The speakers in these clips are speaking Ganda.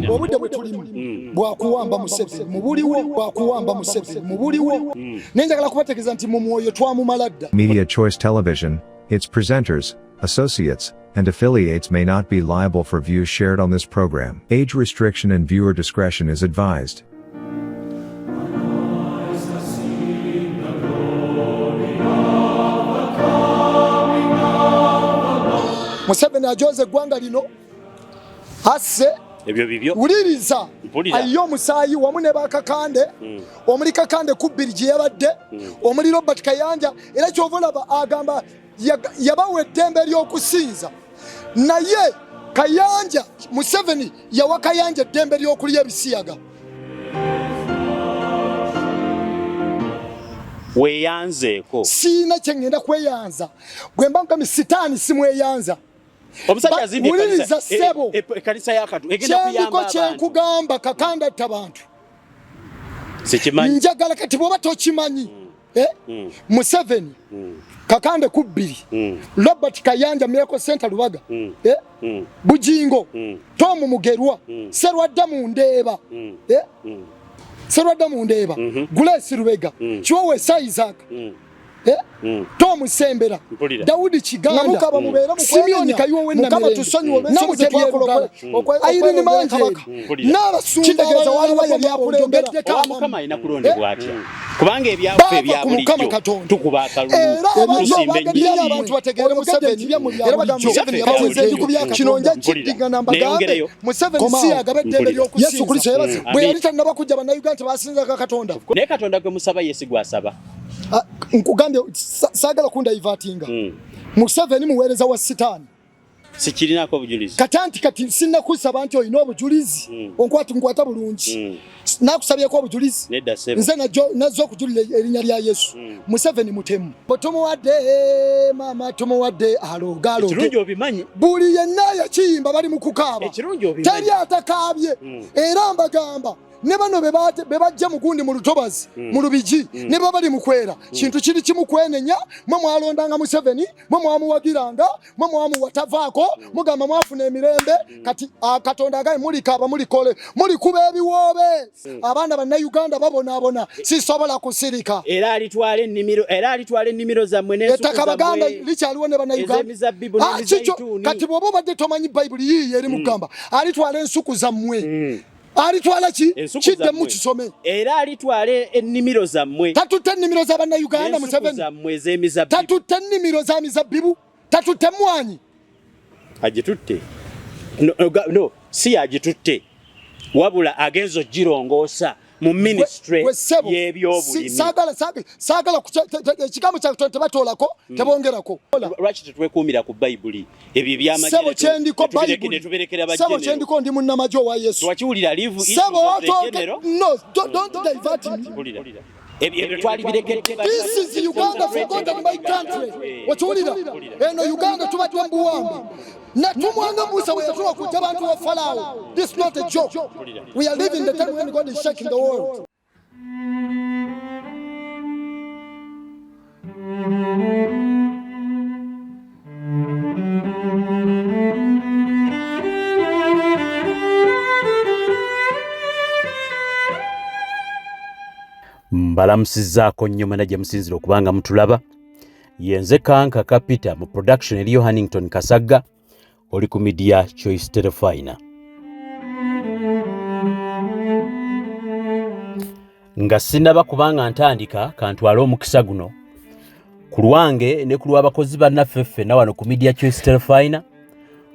Obudde bwe tulimu bwakuwamba Museveni mubuliwo, bwakuwamba Museveni mubuliwo. Naye njagala kubategeeza nti mu mwoyo twamumala dda. Media Choice Television, its presenters, associates, and affiliates may not be liable for views shared on this program. Age restriction and viewer discretion is advised. Museveni ajoze eggwanga lino asse ebyo bibyo. Wuliriza. Mpulira. Ayiye omusaayi wamu ne bakakande, omuli Kakande kubbiri gye yabadde, omuli Robert Kayanja. Era kyova olaba agamba yabawa eddembe ery'okusinza, naye Kayanja, Museveni yawa Kayanja eddembe ly'okulya ebisiyaga. Weeyanzeeko. Siina kye ŋŋenda kweyanza. Bwe mba nkugambye sitaani simweyanza. Omusajja azimbye Wuliriza, ekkanisa- ssebo. Ekkanisa ya Katonda egenda Kyendiko kuyamba abantu. kyenkugamba, Kakande atta bantu. Sikimanyi. Njagala kati bw'oba tokimanyi, Museveni, Kakande kubbiri, Robert Kayanja, Miracle Center Lubaga, Bujingo, Tom Mugerwa, Serwadda Mundeeba, Serwadda Mundeeba, Grace Lubega, Kiwowe Isaac, Tom Sembera, Mpulira. Daudi Kiganda, Mukama mubeere mu Simeon kwenenya. Kayiwa Mukama w'Enamirembe, tusonyiwe olw'ensobi Namutebi ze twakola Erugala, Irene okwerondera Manjeri, kabaka. Mpulira. n'abasumba Kitegeeza abalala waliwo yali abakulembera. akulembera. Owa Mukama alina kulondebwa atya? Kubanga ebyaffe Baava ebya ku Mukama bulijjo Katonda. tukuba akalulu, Era abantu tusimba abaagala ennyiriri. abantu bategeere Museveni, era bagamba Museveni Byaffe yababuuza ebya ebikubya bulijjo. kino nja Mpulira. kiddiŋŋana mbagambe Neyongereyo. Museveni Komaawo. si yagaba eddembe Mpulira. Yesu Kristo ly'okusinza. yeebazibwe. Bwe Amin. yali tannaba kujja, Bannayuganda tebasinzanga Katonda. Naye Katonda gwe musaba ye si gw'asaba. Ah, nkugambye saagala kundivertinga. Museveni muweereza wa sitaani. Sikirinako obujulizi. Kati anti kati sinnakusaba nti olina obujulizi, onkwata nkwata bulungi. Nakusabyeko obujulizi? Nedda ssebo. Nze nazze okujulira erinnya lya Yesu. Museveni mutemu. Bwe tumuwadde maama, tumuwadde aloga Ekirungi aloge. obimanyi. Buli yenna yakiyimba bali mu kukaaba. Ekirungi obimanyi. Teri atakaabye. Era mbagamba ne bano be bajja mu gundi mu lutobazi, mu lubigi, ne baba bali mu kwera, kintu kiri kimu kwenenya. Mwe mwalondanga Museveni, mwe mwamuwagiranga, mwe mwamuwa tavaako, mugamba mwafuna emirembe. Kati Katonda agaye mulikaaba, mulikole, mulikuba ebiwoobe. Abaana Bannayuganda babonaabona, sisobola kusirika. Era alitwala ennimiro zammwe n'ensuku Ettaka Baganda zammwe. likyaliwo ne Bannayuganda. Ez'emizabbibu Ah, kikyo n'emizayituuni. kati bw'oba obadde tomanyi Bayibuli yiiyo eri mugamba alitwala ensuku zammwe, alitwala ki? Ensuku Kiddemu zammwe. kisome. Era alitwala ennimiro zammwe Tatutte ennimiro z'Abannayuganda n'ensuku Museveni. zammwe ez'emizabbibu. Tatutte ennimiro za mizabbibu, tatutte emmwanyi. Agitutte. No, si yagitutte, wabula agenza ogirongoosa mu minisitule Gwe ssebo, y'ebyobulimi. saagala ekigambo kya Katonda tebatoolako, tebongerako. Lwaki tetwekuumira ku Bayibuli? Ebyo Ssebo, kyendiko ebyamagye Bayibuli. Netuberekera Ssebo, ba general. kyendiko ndi munnamagye owa Yesu. Twakiwulira leave issues Ssebo, of the general. No, don't divert me. Mpulira. Ebyo twalibirekedde. This is Uganda, forgotten my country. Okiwulira? Eno Uganda tubadde mu buwambe. Natumwanga Musa bwe yatuma kujja abantu wa Falaawo. This is not a joke. We are living the time when God is shaking the world. Mbalamusizzaako nnyo mwena gye musinzira okubanga mutulaba. Yenze Kanka Kapita, mu production eriyo Hannington Kasagga. Oli ku Media Choice Terefina. Nga sinnaba kubanga ntandika, kantwale omukisa guno ku lwange ne ku lw'abakozi bannaffe ffenna wano ku Media Choice Terefina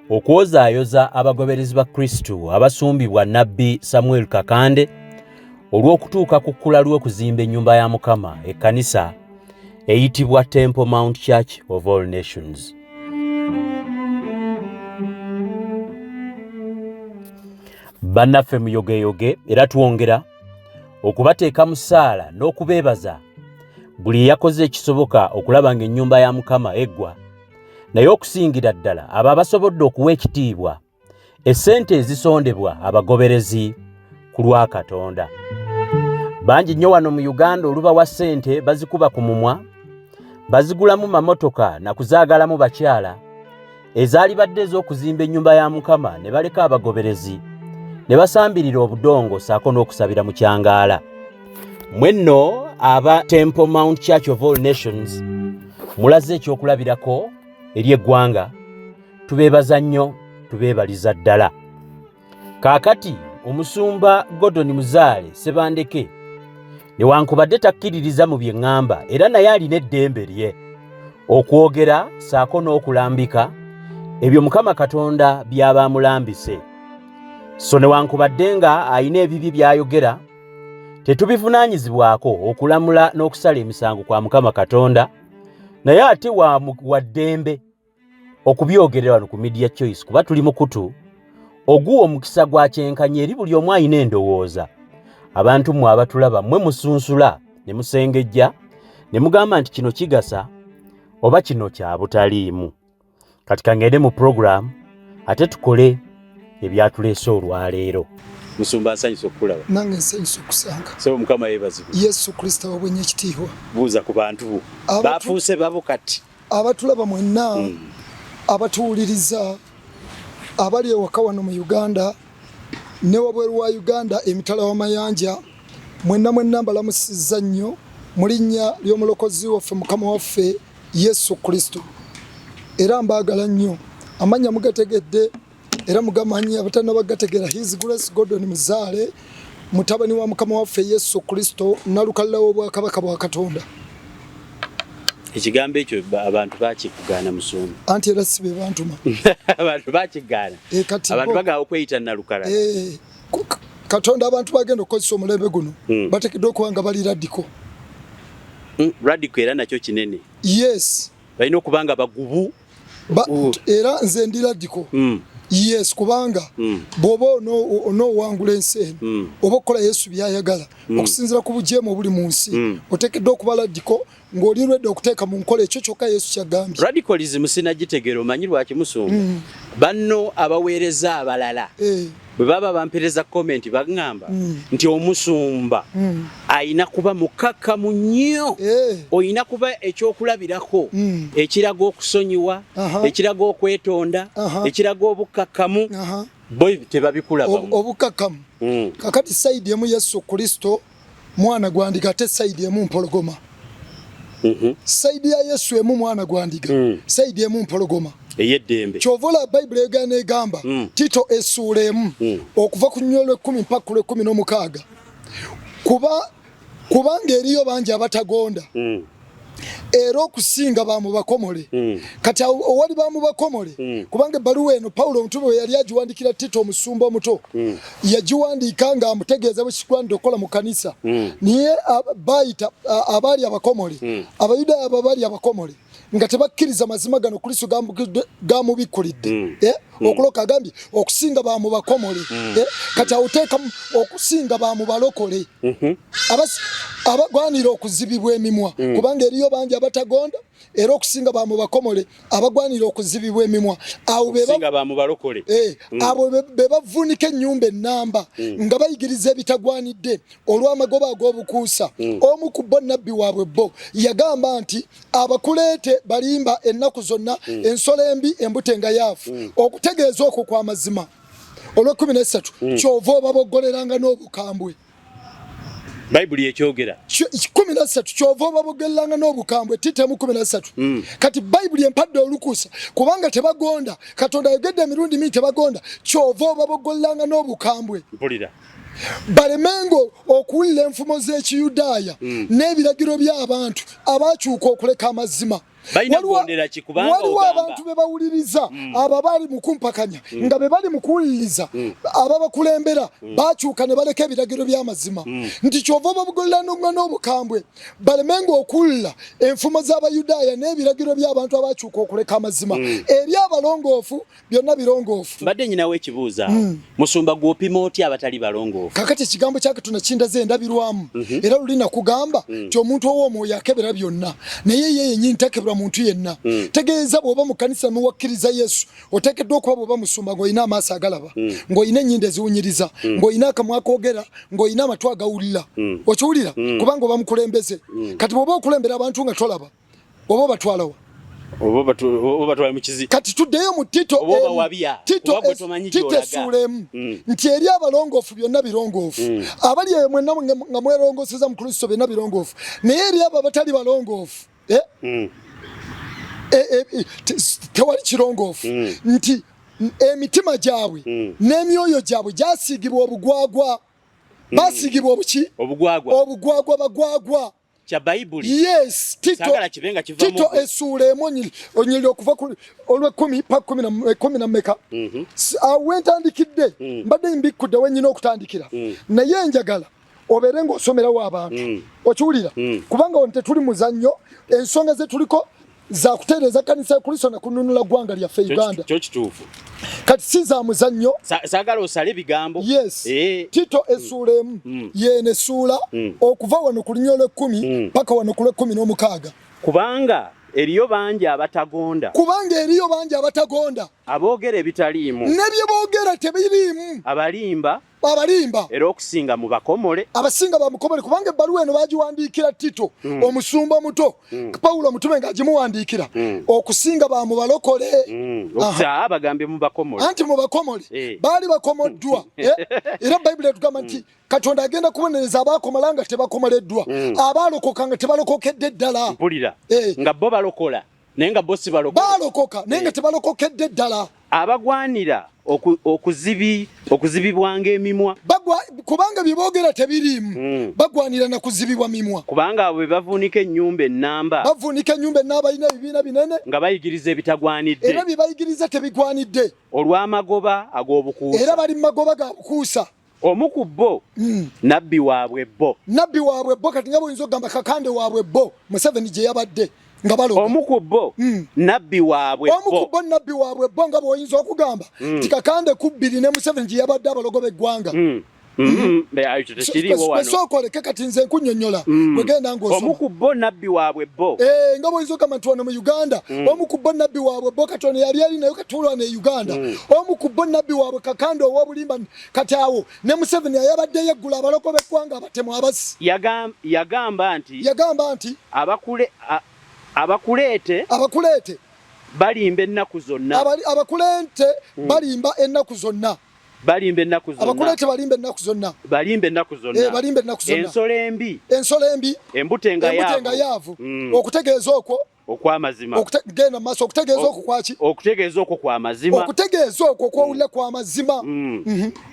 okwozaayoza abagoberezi ba Kristo abasumbibwa Nabbi Samuel Kakande olw'okutuuka ku kkula lw'okuzimba ennyumba ya Mukama, ekkanisa eyitibwa Temple Mount Church of All Nations. Bannaffe muyogeyoge, era twongera okubateeka mu ssaala n'okubeebaza buli eyakoze ekisoboka okulaba ng'ennyumba ya Mukama eggwa, naye okusingira ddala abo abasobodde okuwa ekitiibwa essente ezisondebwa abagoberezi ku lwa Katonda. Bangi nnyo wano mu Uganda olubawa ssente bazikuba ku mumwa, bazigulamu mamotoka na kuzaagalamu bakyala. Ezaalibadde ez'okuzimba ennyumba ya Mukama ne baleka abagoberezi ne basambirira obudongo ssaako n'okusabira mu kyangaala. Mwe nno aba Temple Mount Church of All Nations mulaze ekyokulabirako eri eggwanga, tubeebaza nnyo, tubeebaliza ddala. Kaakati omusumba Gordon Muzaale Ssebandeke newankubadde takkiririza mu bye ŋŋamba era naye alina eddembe lye okwogera ssaako n'okulambika ebyo Mukama Katonda by'aba amulambise. So newankubadde nga alina ebibye by'ayogera tetubivunaanyizibwako okulamula n'okusala emisango kwa Mukama Katonda, naye ate wa ddembe okubyogerera wano ku Media Choice kuba tuli mukutu oguwa omukisa gwa kyenkanyi eri buli omu alina endowooza. Abantu mmwe abatulaba mmwe musunsula ne musengejja ne mugamba nti kino kigasa oba kino kya butaliimu. Kati kangende mu pulogulaamu ate tukole ebyatuleese olwaleero. Musumba, nsanyuse okukulaba. Nange nsanyuse okusanga. Sebo, Mukama yeebazibwe. Yesu Kristo awabwenye ekitiibwa. Buuza ku bantu bo bafuuse babo kati. Abatulaba mwenna, abatuwuliriza abali ewaka wano mu Uganda ne wabweru wa Uganda emitala w'amayanja, mwenna mwenna mbalamusizza nnyo mu linnya ly'omulokozi waffe Mukama waffe Yesu Kristo, era mbaagala nnyo. Amannya mugategedde era mugamanyi, abatannabagategeera, His Grace Gordon Muzaale, mutabani wa Mukama waffe Yesu Kristo, nalukalira w'obwakabaka bwa Katonda. Ekigambo ekyo abantu bakikugaana, musumba. Anti era si be bantuma. Abantu bakigaana. E, kati abantu bagaana okweyita nalukalala. E, Katonda abantu bagenda okukozesa omulembe guno bateekeddwa okuba nga bali radical. Radical era nakyo kinene. Yes. Balina okuba nga bagubu. Era nze ndi radical. Yes, kubanga bw'oba onoowangula ensi eno oba okukola Yesu byayagala okusinziira ku bujeemu obuli mu nsi, oteekeddwa okuba radical ng'oli lwedde okuteeka mu nkola ekyo kyokka Yesu kyagambye. Radicalism sinagitegeera. Omanyi lwaki, musumba? Banno abaweereza abalala bwe baba bampereza comment baŋŋamba nti omusumba ayina kuba mukakkamu nnyo, oyina kuba ekyokulabirako ekiraga okusonyiwa, ekiraga okwetonda, ekiraga obukkakkamu. Bo tebabikulabamu. Obukkakkamu. Kakati side emu Yesu Kristo mwana gwandiga, ate side emu mpologoma. Side ya Yesu emu mwana gwandiga, side emu mpologoma. Ey'eddembe. Kyova olaba Bayibuli egana egamba, Tito essuula 1 okuva ku nnyo lw'ekumi mpaka ku lw'ekumi n'omukaaga, kuba kubanga eriyo bangi abatagonda era okusinga bamubakomole. Kati awo owali bamubakomole, kubanga ebbaluwa eno Pawulo omutume we yali agiwandikira Tito omusumba omuto, yagiwandiika ng'amutegeeza bwe kigwanidde okukola mu kanisa, naye bayita abaali abakomole, Abayudaaya abo abaali abakomole nga tebakkiriza mazima gano Kristo gamubikkulidde. Eh? Okuloka agambye okusinga bamubakomole. Eh? Kati awo teekamu okusinga bamubalokole abagwanira okuzibibwa emimwa, kubanga eriyo bangi abatagonda era okusinga bamubakomole abagwanira okuzibibwa emimwa. Awo be Okusinga bamubalokole. Eh, abo be bavuunika ennyumba ennamba nga bayigiriza ebitagwanidde olw'amagoba ag'obukuusa. Omu ku bo, nabbi waabwe bo, yagamba nti abakuleete balimba ennaku zonna, ensolo embi embuto engayaafu. Okutegeeza okwo kwa mazima. Olw'ekumi n'esatu, kyova obaboggoleranga n'obukambwe. Bayibuli ekyogera. 13, kyova obabogereranga n'obukambwe. Tito 13. Kati Bayibuli empadde olukusa kubanga tebagonda. Katonda ayogedde emirundi mingi, tebagonda. Kyova obabogolleranga n'obukambwe Mpulira. balemenga okuwulira enfumo z'Ekiyudaaya n'ebiragiro by'abantu abakyuka okuleka amazima. Balina kugondera ki? Kubanga Waliwo ogamba abantu be bawuliriza, abo abali mu kumpakanya nga be bali mu kuwuliriza ababakulembera, bakyuka ne baleka ebiragiro by'amazima, nti kyova babugollanunga n'obukambwe balemenga okuwulira enfumo z'Abayudaaya n'ebiragiro by'abantu abakyuka okuleka amazima. Eri abalongoofu byonna birongoofu. Mbadde nyinawo ekibuuzo awo, musumba. Gw'opima otya abatali balongoofu? Kakati ekigambo kya Katonda kindaze endabirwamu, era luli nakugamba nti omuntu ow'omwoyo akebera byonna, naye ye yennyini takebera muntu yenna. Tegeeza bw'oba mu kanisa muwakkiriza Yesu, oteekeddwa okuba bw'oba musumba ng'olina amaaso agalaba, ng'olina ennyindo eziwunyiriza, ng'olina akamwa akoogera, ng'olina amatu agawulira. Okiwulira? Kubanga oba mukulembeze. Kati bw'oba okulembera abantu nga tolaba, oba obatwalawa? Oba batwala mu kizi. Kati tuddeyo mu Tito Tito essuula emu nti eri abalongoofu byonna birongoofu, abali eyo mwenna nga mwerongoseza mu Kristo byonna birongoofu, naye eri abo abatali balongoofu tewali kirongoofu, nti emitima gyabwe n'emyoyo gyabwe gyasiigibwa obugwagwa. Basiigibwa obuki? Obugwagwa. Obugwagwa, bagwagwa. Kya Bayibuli. Yes, Tito essuula emu onyiriri okuva ku olw'ekkumi pa kumi na mmeka. Awo wentandikidde, mbadde mbikkudde wennyina okutandikira, naye njagala obeere ng'osomerawo abantu, okiwulira? Kubanga wano tetuli muzannyo, ensonga ze tuliko za kutereeza kanisa ya Kristo na kununula ggwanga lyaffe Uganda. Kyo kituufu. Kati si za muzannyo. Saagala osale ebigambo. Yes. Tito essuula emu, yeeno essuula, okuva wano ku lunya olw'ekkumi paka wano ku lw'ekkumi n'omukaga. Kubanga eriyo bangi abatagonda. Kubanga eriyo bangi abatagonda. Aboogera ebitaliimu. Ne bye boogera tebiriimu. Abalimba. Abalimba. Era okusinga mu bakomole. Abasinga bamukomole, kubanga ebbaluwa eno bagiwandiikira Tito, omusumba omuto, Pawulo omutume ng'agimuwandiikira, okusinga bamubalokole. Bagambye mu bakomole. Anti mu bakomole. Baali bakomoddwa. Era Bayibuli etugamba nti Katonda agenda kubonereza abaakomola nga tebakomoleddwa, abaalokoka nga tebalokokedde ddala. Mpulira. Nga bo balokola naye nga bo si balokola. Baalokoka naye nga tebalokokedde ddala. Abagwanira okuzibibwanga emimwa. Kubanga bye boogera tebiriimu, bagwanira na kuzibibwa mimwa. Kubanga abo be bavuunika ennyumba ennamba. Bavuunika ennyumba ennamba, balina ebibiina binene. Nga bayigiriza ebitagwanidde. Era bye bayigiriza tebigwanidde. Olw'amagoba ag'obukuusa. Era bali mu magoba ga bukuusa. Omu ku bo, nabbi waabwe bo. Nabbi waabwe bo, kati nga bwoyinza okugamba Kakande waabwe bo, Museveni gye yabadde nga baloga. Omu ku bo, nabbi waabwe. Omu ku bo, nabbi waabwe bo, nga bw'oyinza okugamba nti Kakande ku bbiri ne Museveni gye yabadde abalogo b'eggwanga. Tekiriiwo wano. Sooka oleke, kati nze nkunnyonnyola bwegenda ng'osoma. Omu ku bo, nabbi waabwe bo. Eh, nga bw'oyinza okugamba nti wano mu Uganda omu ku bo nabbi waabwe bo, kati ono yali eri naye kati wano e Uganda omu ku bo nabbi waabwe Kakande ow'obulimba. Kati awo ne Museveni ayabadde yeggula abaloko b'eggwanga, abatemu, abasi. Yagamba nti Yagamba nti abakuleete abakuleete balimba ennaku zonna. Abakuleete balimba ennaku zonna. Balimba ennaku zonna. Abakuleete balimba ennaku zonna. Balimba ennaku zonna. Eh, balimba ennaku zonna. Ensolo embi. Ensolo embi. Embute nga embute nga yaavu. Yaavu. Okutegeeza okwo Okw'amazima. Genda maaso, okutegeeza okwo kwaki? Okutegeeza okwo kw'amazima. Okutegeeza okwo kwowulira kwa mazima.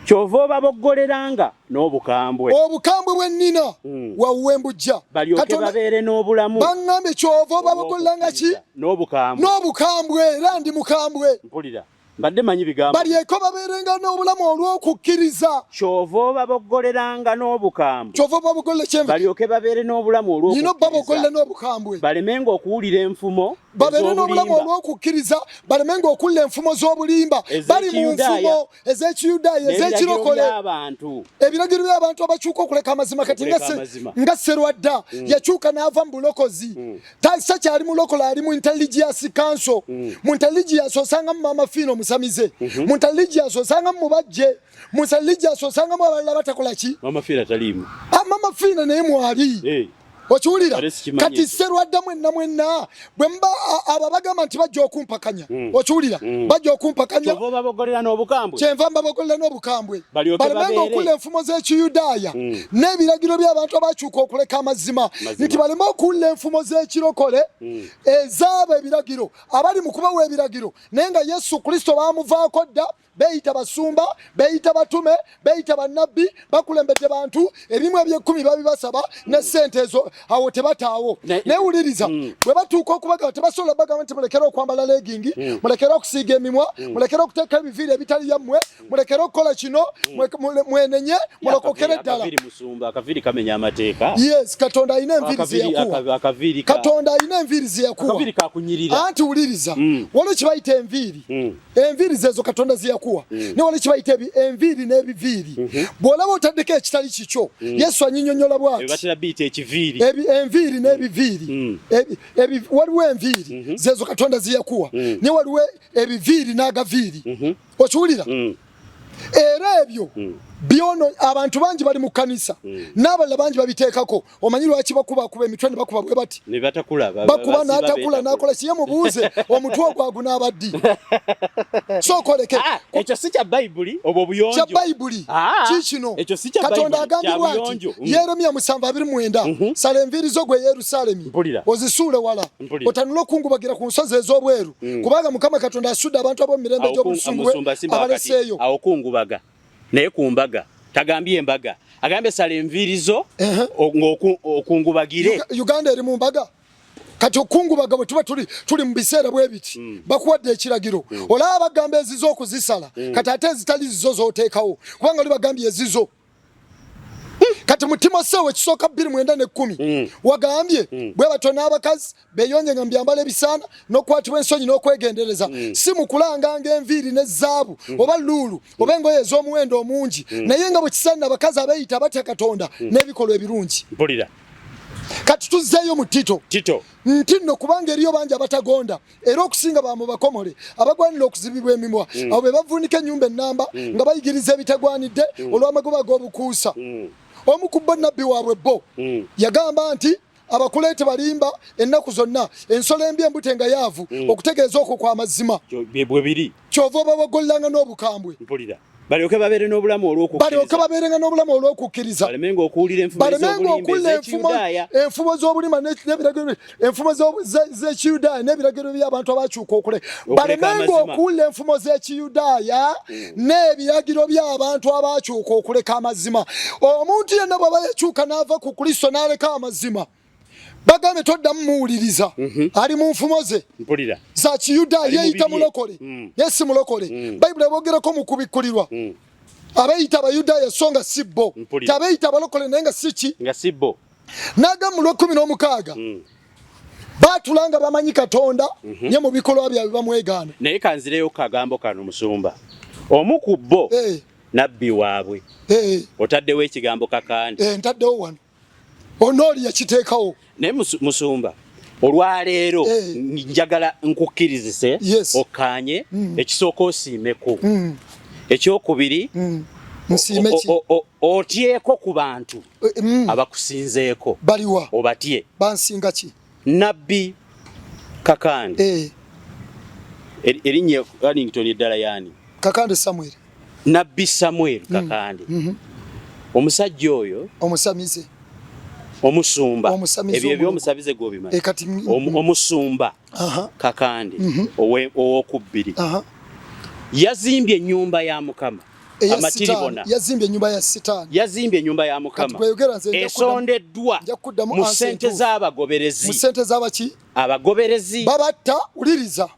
Kyova obaboggoleranga n'obukambwe. Obukambwe bwe nnina wawuwe mbujja. Balyoke babeere n'obulamu. Baŋŋambye kyova obaboggoleranga ki? N'obukambwe. N'obukambwe, era ndi mukambwe. Mpulira, mbadde manyi bigambo. Balyeko babeerenga n'obulamu olw'okukkiriza. Kyova obaboggoleranga n'obukambwe. Kyova obaboggolera kyenva Balyoke babeere n'obulamu nina olw'okukkiriza. Obaboggolera n'obukambwe. Balemenga okuwulira enfumo Babeere n'obulamu ez'obulimba. olw'okukkiriza, balemenga okuwulira enfumo z'obulimba. Bali mu Ez'Ekiyudaaya. nfumo ez'Ekiyudaaya, N'ebiragiro ez'ekirokole, by'abantu. Ebiragiro by'abantu abakyuka okuleka amazima. Kati nga Okuleka amazima. Nga Serwadda yakyuka n'ava mu bulokozi, takyali mulokole, ali mu Intelligence Council. Mu intelligence osangamu Mama Fiina omusamize, mu intelligence osangamu Mubajje, mu intelligence osangamu abalala batakola ki. Mama Fiina taliimu. Ah, Mama Fiina naye mwali. Eh. Okiwulira? Ate sikimanyi Kati ekyo. Serwadda mwenna mwenna bwe muba abo abagamba nti bajja okumpakanya, okiwulira, bajja okumpakanya. Kyova obaboggolera n'obukambwe. Kyenva mbabogolela n'obukambwe. Balyoke Balemenga babeere. okuwulira enfumo z'Ekiyudaaya n'ebiragiro by'abantu abakyuka okuleka amazima. Mazima. Nti baleme okuwulira enfumo z'ekirokole ezaabo ebiragiro, abali mu kubawa ebiragiro naye nga Yesu Kristo bamuvaako dda. Beeyita basumba, beeyita batume, beeyita bannabbi, bakulembedde bantu, ebimu eby'ekkumi babibasaba ne ssente ezo awo tebataawo. Naye wuliriza, bwe batuuka okubagamba tebasobola bagamba nti mulekere okwambala legging, mulekere okusiiga emimwa, mulekere okuteeka ebiviiri ebitali byammwe, mulekere okukola kino, mwenenye mulokokere ddala. Akaviiri, musumba, akaviiri kamenya amateeka. Yes, Katonda alina enviiri zeyakuwa. Akaviiri Katonda alina enviiri zeyakuwa. Akaviiri kakunyirira. Anti wuliriza, waliwo kibayita enviiri, enviiri zezo Katonda zeyakuwa, ne waliwo kibayita enviiri n'ebiviiri. Bw'olaba otaddeko ekitali kikyo, Yesu anyinyonnyola bw'ati. Batera biyita ekiviiri. Enviiri n'ebiviiri. Waliwo enviiri zezo Katonda zeyakuwa, ne waliwo ebiviiri n'agaviiri, okiwulira? Era ebyo Byono abantu bangi bali mu kkanisa n'abalala bangi babiteekako. Omanyi lwaki bakubakuba emitwe ne bakuba bwe bati? Ne batakula, Bakuba basiba n'atakula betakula. N'akola kiye mubuuze omutwe ogwo agunaaba ddi? Sooka oleke. Ah, ekyo si kya Bayibuli, obwo buyonjo. Kya Bayibuli. Ah, Kiikino ekyo si kya Katonda Bayibuli, kya agambibwa nti buyonjo. Yeremiya 7:29, sala enviiri zo gwe Yerusaalemi, Mpulira. ozisuule wala, Mpulira. otanule okungubagira ku nsozi ez'obweru, kubanga Mukama Katonda asudde abantu ab'omu mirembe Awo ku- gy'obusungu bwe Musumba Simba wakati, abaleseeyo. awo kungubaga naye ku mbaga tagambye embaga, agambye sala enviiri zo ng'okungubagire. Uganda eri mu mbaga kati. Okungubaga bwe tuba tuli mu biseera bwe biti, bakuwadde ekiragiro. Olaba bagamba ezizo okuzisala, kati ate ezitali zizo z'oteekawo, kubanga oli bagambye ezizo. Kati mu Timoseewo ekisooka 2:9 ne 10 wagambye bwe batyo n'abakazi beyonje nga mu byambalo ebisaana n'okukwatibwa ensonyi n'okwegendereza, si mu kulanganga enviiri ne zaabu oba luulu oba engoye ez'omuwendo omungi, naye nga bwe kisaanira abakazi abeeyita abatya Katonda n'ebikolwa ebirungi. Mpulira. Kati tuzzeeyo mu Tito. Tito. Nti nno kubanga eriyo bangi abatagonda, era okusinga bamu bakomole abagwanira okuzibibwa emimwa, abo be bavuunika ennyumba ennamba nga bayigiriza ebitagwanidde olw'amagoba ag'obukuusa. Omu ku bo, nabbi waabwe bo, yagamba nti Abakuleete balimba ennaku zonna, ensolo embi embute nga yaavu. Okutegeeza okwo kwa mazima. Bwe biri. Kyova obabogollanga n'obukambwe. Mpulira. Balyoke babeere n'obulamu balyoke olw'okukkiriza. Babeerenga n'obulamu olw'okukkiriza. Balemenga okuwulira enfumo balemenga ez'obulimba okuwulira enfumo ez'Ekiyudaaya. Enfumo z'obulima n'ebiragiro, enfumo z'Ekiyudaaya n'ebiragiro by'abantu abakyuka okule Okuleka balemenga amazima. okuwulira enfumo z'Ekiyudaaya n'ebiragiro by'abantu abakyuka okuleka amazima. Omuntu yenna bw'aba yakyuka n'ava ku Kristo n'aleka amazima, bagambye toddamu muwuliriza, ali mu nfumo ze Mpulira. za Kiyudaaya. Ali mu Yeeyita bibye. mulokole naye si mulokole. Bayibuli ebogerako mu Kubikkulirwa, abeeyita Abayudaaya so nga si bo. Mpulira. Tabeeyita abalokole naye nga si ki? Nga si bo. N'agamu lw'e16, baatula nga bamanyi Katonda, nye mu bikolwa byabwe bamwegaana. Naye kanzireyo kagambo kano, musumba. Omu ku bo, nabbi waabwe, otaddewo ekigambo Kakande. Eh, ntaddewo wano, onooli yakiteekawo. Naye musumba, olwaleero njagala nkukkirizise okkaanye. Ekisooka osiimeko, ekyokubiri Nsiime ki? otyeko ku bantu abakusinzeeko. Baliwa? Obatye. Bansinga ki? Nabbi Kakande, erinnya Arlington eddala yaani? Kakande Samuel. Nabbi Samuel Kakande, omusajja oyo Omusamize. Omusumba. Omusamize. Ebyo Omulongo. ebyomusabize gwobimanyi. Eh, kati Omusumba Kakande owokubbiri yazimbye ennyumba ya Mukama Eya amatiribona. Sitaani. Yazimbye ennyumba ya Sitaani. Yazimbye ennyumba ya Kati Mukama bweyogera nze nja esondeddwa nja kuddamu mu answer ssente entuufu. z'abagoberezi. Mu ssente z'abaki? Abagoberezi. Babatta. Wuliriza,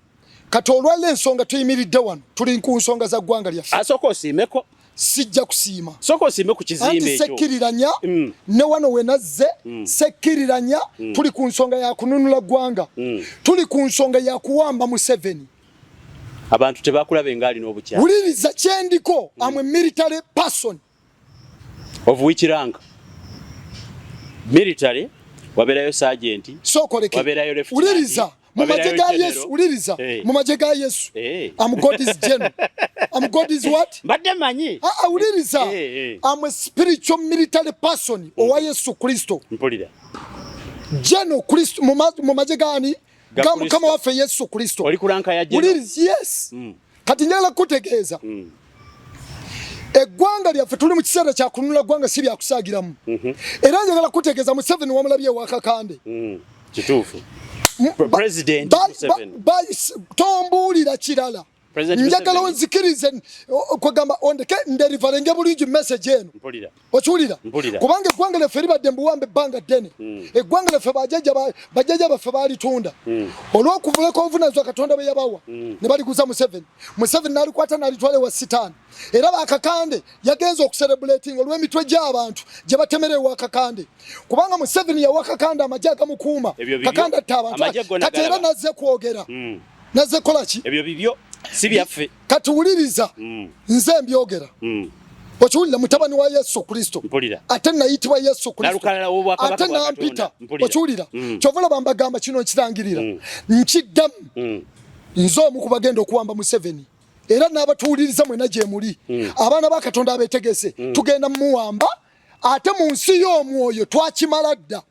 kati olwaliro ensonga tuyimiridde wano, tuli ku nsonga za ggwanga lyaffe. Asooka osiimeko. Sijja kusiima. Sooka osiime ku Anti kizimbe ekyo. sekkiriranya ne wano we nazze, sekkiriranya. Tuli ku nsonga ya kununula ggwanga, tuli ku nsonga ya kuwamba Museveni. Abantu tebakulabe ng'alina obukyala. Wuliriza kyendiko, am a military person. Of which rank? Military wabeerayo sergeant, Sookoleke. wabeerayo lieutenant, Wuliriza, mu magye wabeerayo ga general. Yesu, wuliriza, mu magye ga Yesu, am God's general. Am God's what? Mbadde manyi. Ah, ah, wuliriza. Am a spiritual military person owa Yesu Kristo. Mpulira. General Kristo mu magye gani? Ga Ga Kristo. Mukama waffe Yesu Kristo. Oli ku rank ya general. Wuliriza, yes. Kati njagala kukutegeeza, eggwanga lyaffe tuli mu kiseera kya kununula ggwanga, si byakusaagiramu. Era njagala kukutegeeza, Museveni wamulabye ewa Kakande. Kituufu. President Museveni. Tombuulira kirala. President Njagala Museveni. onzikirize, kwegamba ondeke ndeliveringe bulungi message eno. Mpulira. Okiwulira? Mpulira. Kubanga eggwanga lyaffe libadde mu buwambe ebbanga ddene. Eggwanga lyaffe bajjajja baffe baalitunda olw'okuvuleka obuvunanyizibwa Katonda bwe yabawa, ne baliguza Museveni. Museveni n'alikwata n'alitwala ewa Sitaani. Era Bakakande yagenza okucelebrating olw'emitwe gy'abantu gye batemera ewa Kakande, kubanga Museveni yawa Kakande amagye agamukuuma. Ebyo bibyo. Kakande atta abantu. Amagye gonna Kati era galaba. nazze kwogera, nazze kola ki? Ebyo bibyo, si byaffe. Kati wuliriza, nze mbyogera. Okiwulira? Mutabani wa Yesu Kristo. Mpulira. Ate nayitibwa Yesu Kristo. Nalukalala w'obwakabaka Ate bwa nampita. Katonda. Mpulira. Okiwulira? Kyova olaba mbagamba kino, nkirangirira, nkiddamu, nze omu ku bagenda okuwamba Museveni. Era n'abatuwuliriza mwena gye muli abaana ba Katonda abeetegese, tugenda mumuwamba ate mu nsi y'omwoyo twakimala dda.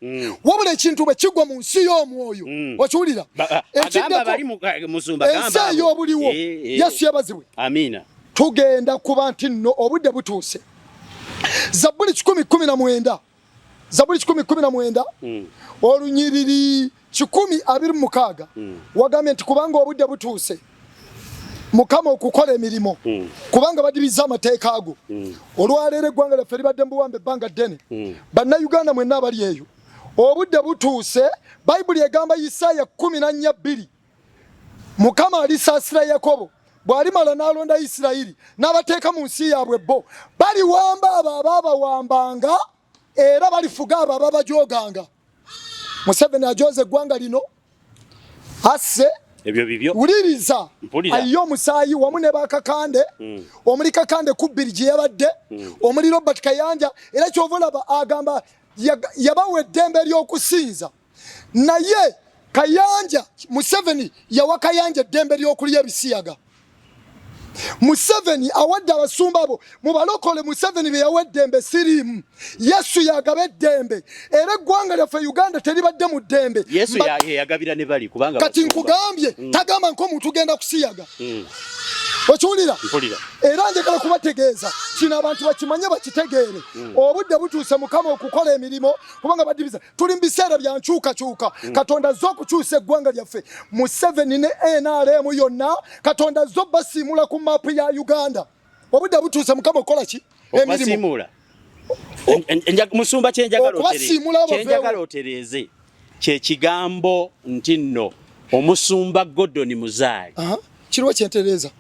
Wabula ekintu bwe kigwa mu nsi y'omwoyo, okiwulira? Agamba bali musumba, ensi gamba abo. Ey'obuliwo. Yesu yebazibwe. Amiina. Tugenda kuba nti nno obudde butuuse. Zabbuli 119, Zabbuli 119, olunyiriri 126, wagambye nti kubanga obudde butuuse Mukama okukola emirimu, kubanga badibiza amateeka ago. Olwaleero eggwanga lyaffe libadde mu buwambe ebbanga ddene. Bannayuganda mwenna abali eyo, obudde butuuse. Bayibuli egamba, Isaaya 14:2, Mukama alisaasira Yakobo bw'alimala n'alonda Isirayiri n'abateeka mu nsi yaabwe, bo baliwamba abo abaabawambanga era balifuga abo ababajooganga. Museveni ajooza eggwanga lino, asse. Ebyo bibyo. Wuliriza. Mpulira. Ayiye omusaayi wamu ne bakakande, omuli Kakande kubbiri gye yabadde, omuli Robert Kayanja. Era kyova olaba agamba yabawa eddembe ly'okusinza, naye Kayanja, Museveni yawa Kayanja eddembe ly'okulya ebisiyaga. Museveni awadde abasumba abo mubalokole, Museveni be yawa eddembe siriimu. Yesu yagaba eddembe, era eggwanga lyaffe Uganda teribadde mu ddembe. Yesu yagabira ne bali kubanga Kati basumba. Nkugambye, tagamba nk'omuntu genda kusiyaga. Okiwulira? Mpulira. Era njagala kubategeeza kino, abantu bakimanye, bakitegeere. Obudde butuuse Mukama okukola emirimu, kubanga badibiza. Tuli mu biseera bya nkyukakyuka. Katonda azze okukyusa eggwanga lyaffe. Museveni ne NRM yonna, Katonda azze basiimula ku maapu ya Uganda. Obudde butuuse Mukama okukola ki? Emirimu. Okubasiimuula. Musumba, kyenjagala Okubasiimula baveewo. Kyenjagala otereeze kyekigambo nti nno omusumba Gordon Muzaali Aha, kiriwo kyentereeza.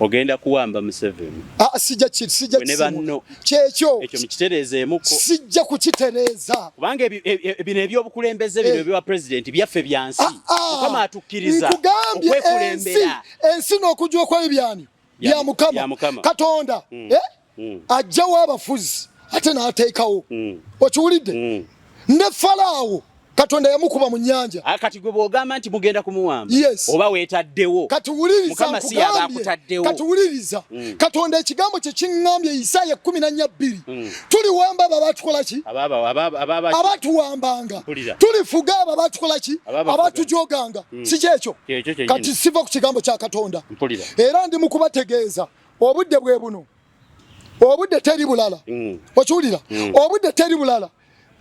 Ogenda kuwamba Museveni. Ah, sijja sijja Gwe ne kisiimula. banno. Kyekyo. Ekyo mukitereezeemuko. Sijja kukitereeza. Kubanga bino ebyobukulembeze bino ebya pulezidenti byaffe byansi. Ah, ah. Mukama atukkiriza Nkugambye, ensi okwekulembera. Ensi n'okujja okwayo byani? Bya Mukama. Bya Mukama. Katonda eh? Ajjawo abafuzi ate n'ateekawo. Okiwulidde? Ne Falaawo Katonda yamukuba mu nnyanja. Ah, kati gwe bw'ogamba nti mugenda kumuwamba, Yes. oba weetaddewo. Kati wuliriza. Mukama si yaba Nkugambye, akutaddewo. kati wuliriza. Katonda ekigambo kye kiŋŋambye, Isaaya 14:2, tuliwamba abo abatukola ki? Abatuwambanga. Mpulira. Tulifuga abo abatukola ki? Ababafuga. Abatujoganga. Si kyekyo? Kyekyo kyennyini. Kati siva ku kigambo kya Katonda. Mpulira. Era ndi mu kubategeeza, obudde bwe buno, obudde teri bulala. Okiwulira? Obudde teri bulala.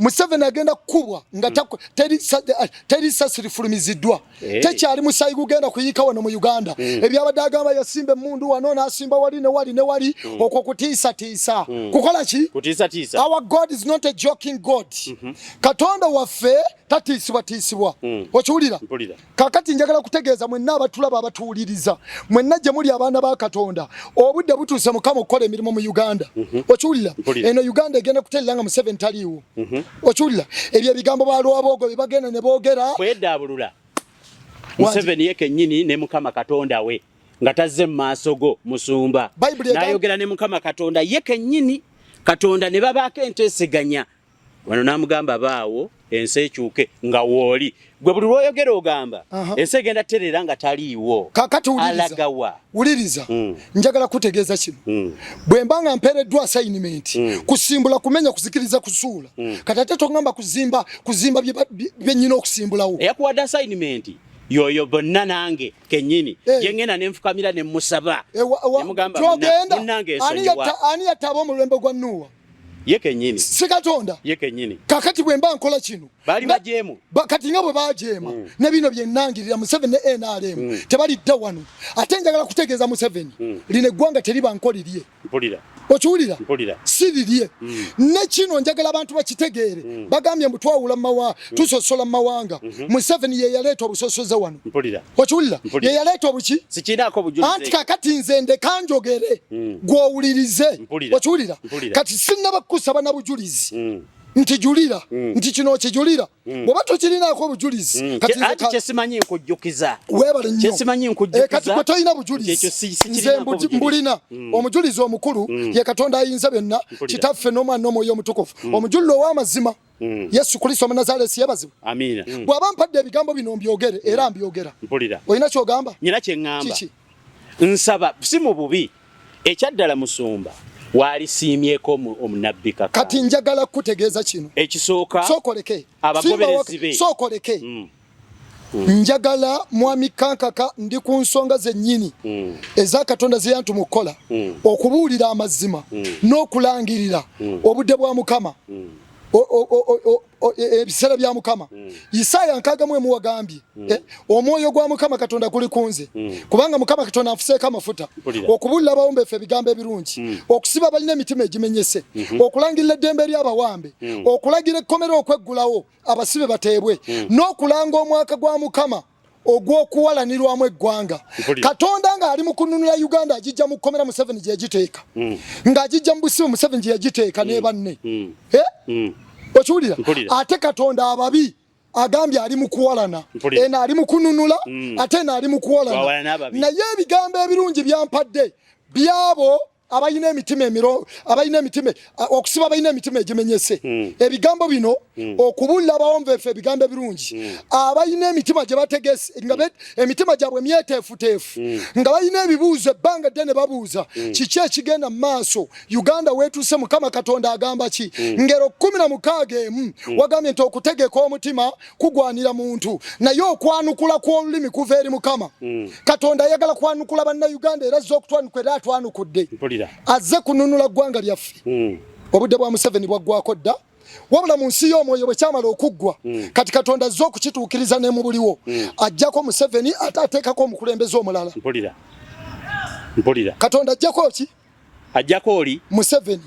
Museveni agenda kukubwa nga teri sasi lifulumiziddwa. Tekyali musayi gugenda kuyiika wano mu Uganda. Ebyabadde agamba yasimba emundu wano n'asimba wali ne wali ne wali, okwo kutiisatiisa. Kukola ki? Kutiisatiisa. Our God is not a joking God. Katonda waffe tatiisibwatiisibwa. Okiwulira? Mpulira. Kakati njagala kutegeeza mwenna abatulaba, abatuwuliriza mwenna gye muli, abaana ba Katonda, obudde butuuse Mukama okukola emirimu mu Uganda. Okiwulira? Mpulira. Eno Uganda egenda kuterera nga Museveni taliiwo. Okiwulira? Ebyo ebigambo balwaboogo bye bagenda ne boogera. Kwedaabulula. Museveni ye kennyini ne Mukama Katonda we nga tazze mu maaso go, musumba, Bayibuli n'ayogera ne Mukama Katonda ye kennyini, Katonda ne babaako enteeseganya wano, n'amugamba baawo ensi ekyuke nga wooli gwe. Buli lw'oyogera ogamba ensi egenda tereera nga taliiwo. Kakati wuliriza. Alagawa? Wuliriza, njagala kutegeeza kino. Bwe mba nga mpeereddwa assignment kusimbula, kumenya, kuzikiriza, kusuula, kati ate togamba kuzimba, kuzimba bye nnyina okusimbulawo. Eyakuwadde assignment yoyo bonna nange kennyini gye ngenda ne nfukamira ne musaba ne mugamba, Gyogenda munnange ani ensonyiwa. Ani yatta ab'omulembe gwa Nuuwa? Ye kennyini. Si Katonda? Ye kennyini. Kakati bwe mba nkola kino, Baali bajeemu. Kati nga bwe bajeema, ne bino bye nnangirira, Museveni ne NRM tebalidda wano. Ate njagala kutegeeza Museveni, lino eggwanga teriba nkolirye. Mpulira. Okiwulira? Mpulira. Si lirye. Ne kino njagala abantu bakitegeere. Bagambye mbu twawula mu tusosola mu mawanga. Museveni ye yaleeta obusosoze wano. Mpulira. Okiwulira? Mpulira. Ye yaleeta obuki? Sikiinaako bujulizi. Anti kakati nze ndeka njogere, gw'owulirize. Mpulira. Okiwulira? Mpulira. Kati sinnaba kukusaba na bujulizi nti julira, nti kino okijulira. Bw'oba tokirinaako obujulizi, kati nze Anti kyesimanyi nkujjukiza. Weebale nnyo. Kyesimanyi nkujjukiza. Kati gwe tolina bujulizi. Ekyo Nze sikirinaako bujulizi. mbulina. Omujulizi omukulu ye Katonda ayinza byonna, Kitaffe n'Omwana n'Omwoyo Omutukuvu, omujuliro ow'amazima, Yesu Kristo Omunazalesi yebazibwe. Amiina. Bw'aba mpadde ebigambo bino mbyogere, era mbyogera. Mpulira. Olina kyogamba? Nyina kye ŋŋamba. Kiki? Nsaba si mu bubi, ekyaddala musumba waalisiimyeko omunabbi Kakande. Kati njagala kukutegeeza kino. Ekisooka, Sookoleke. abagoberezi be. Sookoleke. Njagala Mwami Kankaka, ndi ku nsonga zennyini eza Katonda ze yantuma okukola, okubuulira amazima n'okulangirira obudde bwa Mukama, ebiseera bya Mukama. Isaaya 61 wagambye, omwoyo gwa Mukama Katonda guli ku nze, kubanga Mukama Katonda anfuseeko amafuta okubuulira abawombeefu ebigambo ebirungi, okusiba abalina emitima egimenyese, okulangirira eddembe eri abawambe, okulagira ekkomera okweggulawo, abasibe bateebwe, n'okulanga omwaka gwa Mukama ogw'okuwalanirwamu eggwanga. Katonda ng'ali mu kununula Uganda, agijja mu kkomera Museveni gye yagiteeka, ng'agijja mu busibe Museveni gye yagiteeka ne banne. Okiwulira? Ate Katonda ababi agambye ali mu kuwalana, eno ali mu kununula, ate eno ali mu kuwalana. Naye ebigambo ebirungi byampadde byabo abalina emitima emiro, abalina emitima, okusiba abalina emitima egimenyese. Ebigambo bino, okubuulira abawonveefu ebigambo ebirungi, abalina emitima gye bategese nga emitima gyabwe myeteefuteefu, nga balina ebibuuzo ebbanga ddene babuuza, kiki ekigenda mu maaso, Uganda weetuuse, Mukama Katonda agamba ki? Ngero 16:1 wagambye nti okutegeka omutima kugwanira muntu, naye okwanukula kw'olulimi kuva eri Mukama. Katonda ayagala kwanukula Bannayuganda, era azze okutwanukula, era atwanukudde, azze kununula ggwanga lyaffe. Obudde bwa Museveni bwaggwako dda, wabula mu nsi y'omwoyo bwe kyamala okuggwa, kati Katonda azze okukituukiriza ne mu buliwo. Ajjako Museveni, ate ateekako omukulembeze omulala. Katonda ajjako ki? Ajjako oli Museveni,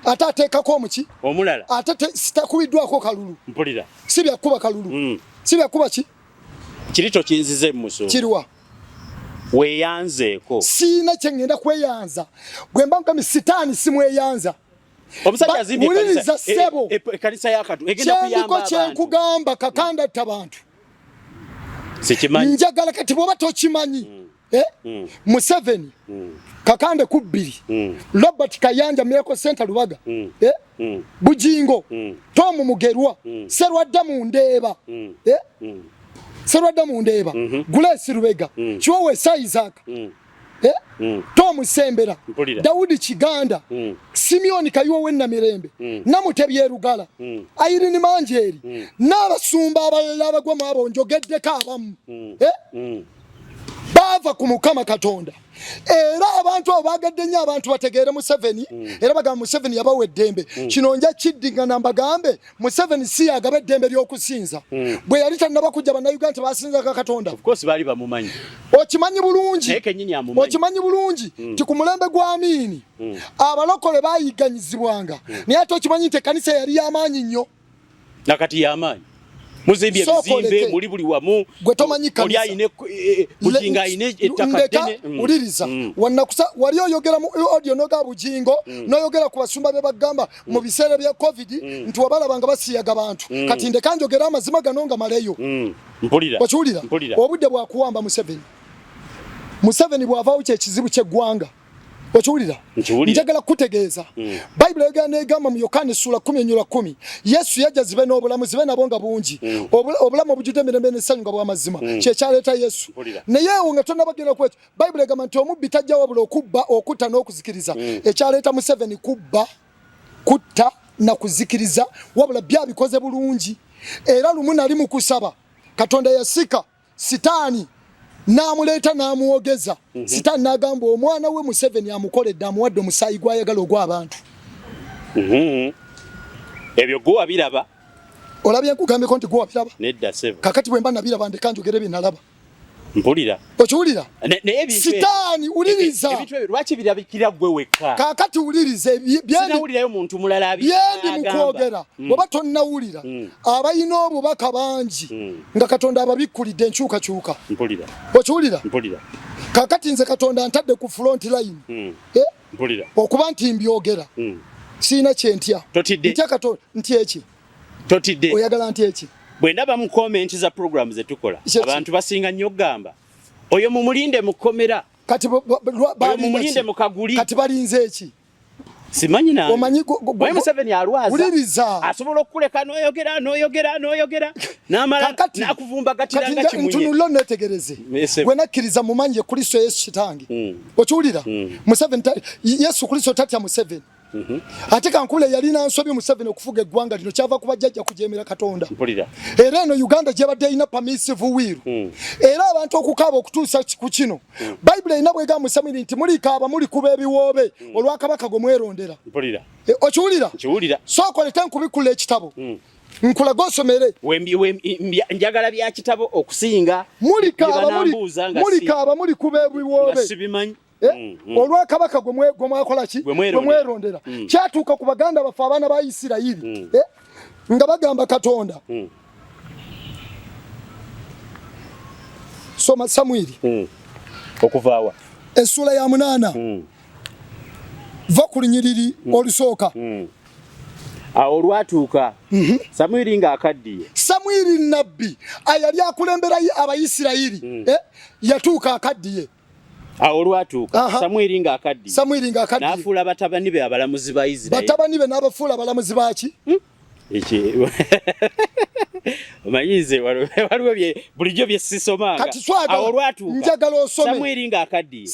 ate ateekako omuki? Omulala. Ate sitakubiddwako kalulu. Si byakuba kalulu. Si byakuba ki? Kiri tokinzize muso. Kiriwa? Weeyanzeeko. Siina kye ŋŋenda kweyanza. Bwe mba nkugambye sitaani simweyanza. Omusajja azimbye Wuliriza ssebo. Ekkanisa ya Katonda egenda kuyamba Kyendiko abantu. Kyenkugamba, Kakande atta bantu. Sikimanyi. Njagala kati bw'oba tokimanyi, Museveni, Kakande ku bbiri, Robert Kayanja, Miracle Center Lubaga, Bujingo, Tom Mugerwa, Serwadda mu Ndeeba, Serwadda mu Ndeeba, Grace Lubega, Kiwowe Isaac, Tom Sembera, Daudi Kiganda, Simeon Kayiwa w'Ennamirembe, Namutebi Erugala, Irene Manjeeri, n'abasumba abalala abagwa mu abo njogeddeko abamu. Baava ku Mukama Katonda, era abantu abo bagadde nnyo abantu bategeere Museveni, era bagamba Museveni yabawa eddembe. Kino nja kiddingana mbagambe, Museveni si yagaba eddembe ly'okusinza. Bwe yali tannaba kujja, Bannayuganda tebasinzaga Katonda. Of course baali bamumanyi. Okimanyi bulungi, Naye kennyini amumanyi. okimanyi bulungi nti ku mulembe gwa Amiini abalokole bayigganyizibwanga, naye ate okimanyi nti ekkanisa yali y'amaanyi nnyo. Nakati y'amaanyi. Muzimbye Sooka ebizimbe, oleke. muli buli wamu. Gwe tomanyi Oli kanisa. ayina Bugingo ayina ettaka Ndeka, ddene. Wuliriza. Wanakusa wali oyogera mu audio noga Bugingo, n'oyogera ku basumba be bagamba mu biseera bya COVID nti wabalaba nga basiyaga bantu. Kati ndeka njogera amazima gano nga maleyo. Mpulira. Okiwulira? Mpulira. Obudde bwakuwamba Museveni. Museveni bw'avaawo kyekizibu ky'eggwanga. Okiwulira? Nkiwulira. Njagala kukutegeeza, Bayibuli eyogera n'egamba mu Yokaana essula 10:10, Yesu yajja zibe n'obulamu, zibe nabo nga bungi, obulamu obujjudde emirembe n'essanyu nga bw'amazima. Kyekyaleeta Yesu. Naye ewo nga tonnabagenda ku ekyo, Bayibuli egamba nti omubbi tajja wabula okubba, okutta n'okuzikiriza. Ekyaleeta Museveni kubba, kutta na kuzikiriza, wabula byabikoze bulungi. Era lumu nali mu kusaba, Katonda yasika Sitaani n'amuleeta n'amwogeza. Sitaani n'agamba omwana we Museveni amukoledde, amuwadde omusaayi gw'ayagala ogw'abantu. Ebyo gwe wabiraba? Olabye nkugambyeko nti gwe wabiraba? Nedda ssebo. Kakati bwe mba nabiraba, ndeka njogere bye nalaba. Mpulira. Okiwulira? Naye ebintu Sitaani, wuliriza. Ebintu ebyo lwaki birabikira gwe wekka? Kaakati wuliriza Sinawulirayo muntu mulala byendi mu agamba. kwogera. Bw'oba tonnawulira, abalina obubaka bangi nga Katonda ababikkulidde enkyukakyuka. Mpulira. Okiwulira? Mpulira. Kaakati nze Katonda ntadde ku front line. Mpulira. Okuba nti mbyogera. Sirina kye ntya. Totidde? Ntya Katonda, nti eki? Totidde? Oyagala nti eki? Bwe ndaba mu comment za program ze tukola, abantu basinga nnyo okugamba oyo mumulinde mu kkomera. Kati Oyo mumulinde mu kaguli. Kati balinze eki? Simanyi nange. Omanyi Omanyi Museveni alwaza. Wuliriza. Asobola okukuleka n'oyogera n'oyogera n'oyogera n'amala n'akuvumbagatira nga kimunye. Ntunulira netegereze. Gwe nakkiriza mumanyi ye Kristo Yesu kitange. Okiwulira? Museveni Yesu Kristo tatya Museveni. Ate kankule yalina nsobi Museveni okufuga eggwanga lino kyava ku bajjajja kujeemera Katonda. Era eno Uganda gyebadde erina permissive will. Era abantu okukaaba okutuusa ku kino. Bayibuli erina bwegamba mu Samwiri nti mulikaaba mulikuba ebiwoobe olwa kabaka gwe mwerondera. Okiwulira? Sooka olete nkubikkula ekitabo. Nkulaga osomere. Njagala bya kitabo okusinga. Mulikaaba mulikuba ebiwoobe. Sibimanyi. Olwakabaka gwe mwakola ki? Gwe mwerondera. Kyatuuka ku baganda baffe abaana ba Isirayiri nga bagamba Katonda. Soma Samwiri. Okuva wa? Essuula ya 8. Va ku lunyiriri olusooka. Awo olwatuuka Samwiri ng'akaddiye. Samwiri nnabbi ayali akulembera Abayisirayiri yatuuka akaddiye. Awo olwatuuka Samwiri ng'akaddiye. Samwiri ng'akaddiye. N'afuula batabani be abalamuzi ba Isirayiri. Batabani be n'abafuula abalamuzi ba ki? Omanyi nze waliwo bulijjo bye sisomanga. Kati swagala njagala osome. Samwiri ng'akaddiye.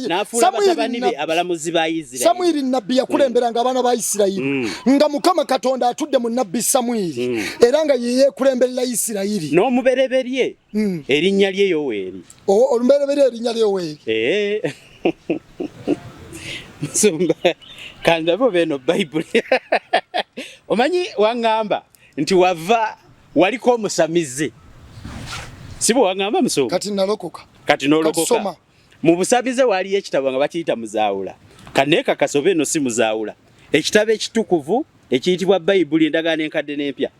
N'afuula batabani be abalamuzi ba Isirayiri. Samwiri nnabbi yakulemberanga abaana ba Isirayiri. Nga Mukama Katonda atudde mu nnabbi Samwiri. Era nga ye yeekulemberera Isirayiri. N'omubereberye erinnya lye Yoweeri. Olubereberye erinnya lye Yoweeri. Musumba kandabe oba eno Bayibuli. Omanyi waŋŋamba nti wava waliko omusamize. Si bwe waŋŋamba musumba? Kati nalokoka. Kati n'olokoka. Mu busamize waliyo ekitabo nga bakiyita Muzaawula. Kanneekakasa oba eno si Muzaawula. Ekitabo ekitukuvu ekiyitibwa Bayibuli endagaano enkadde n'empya.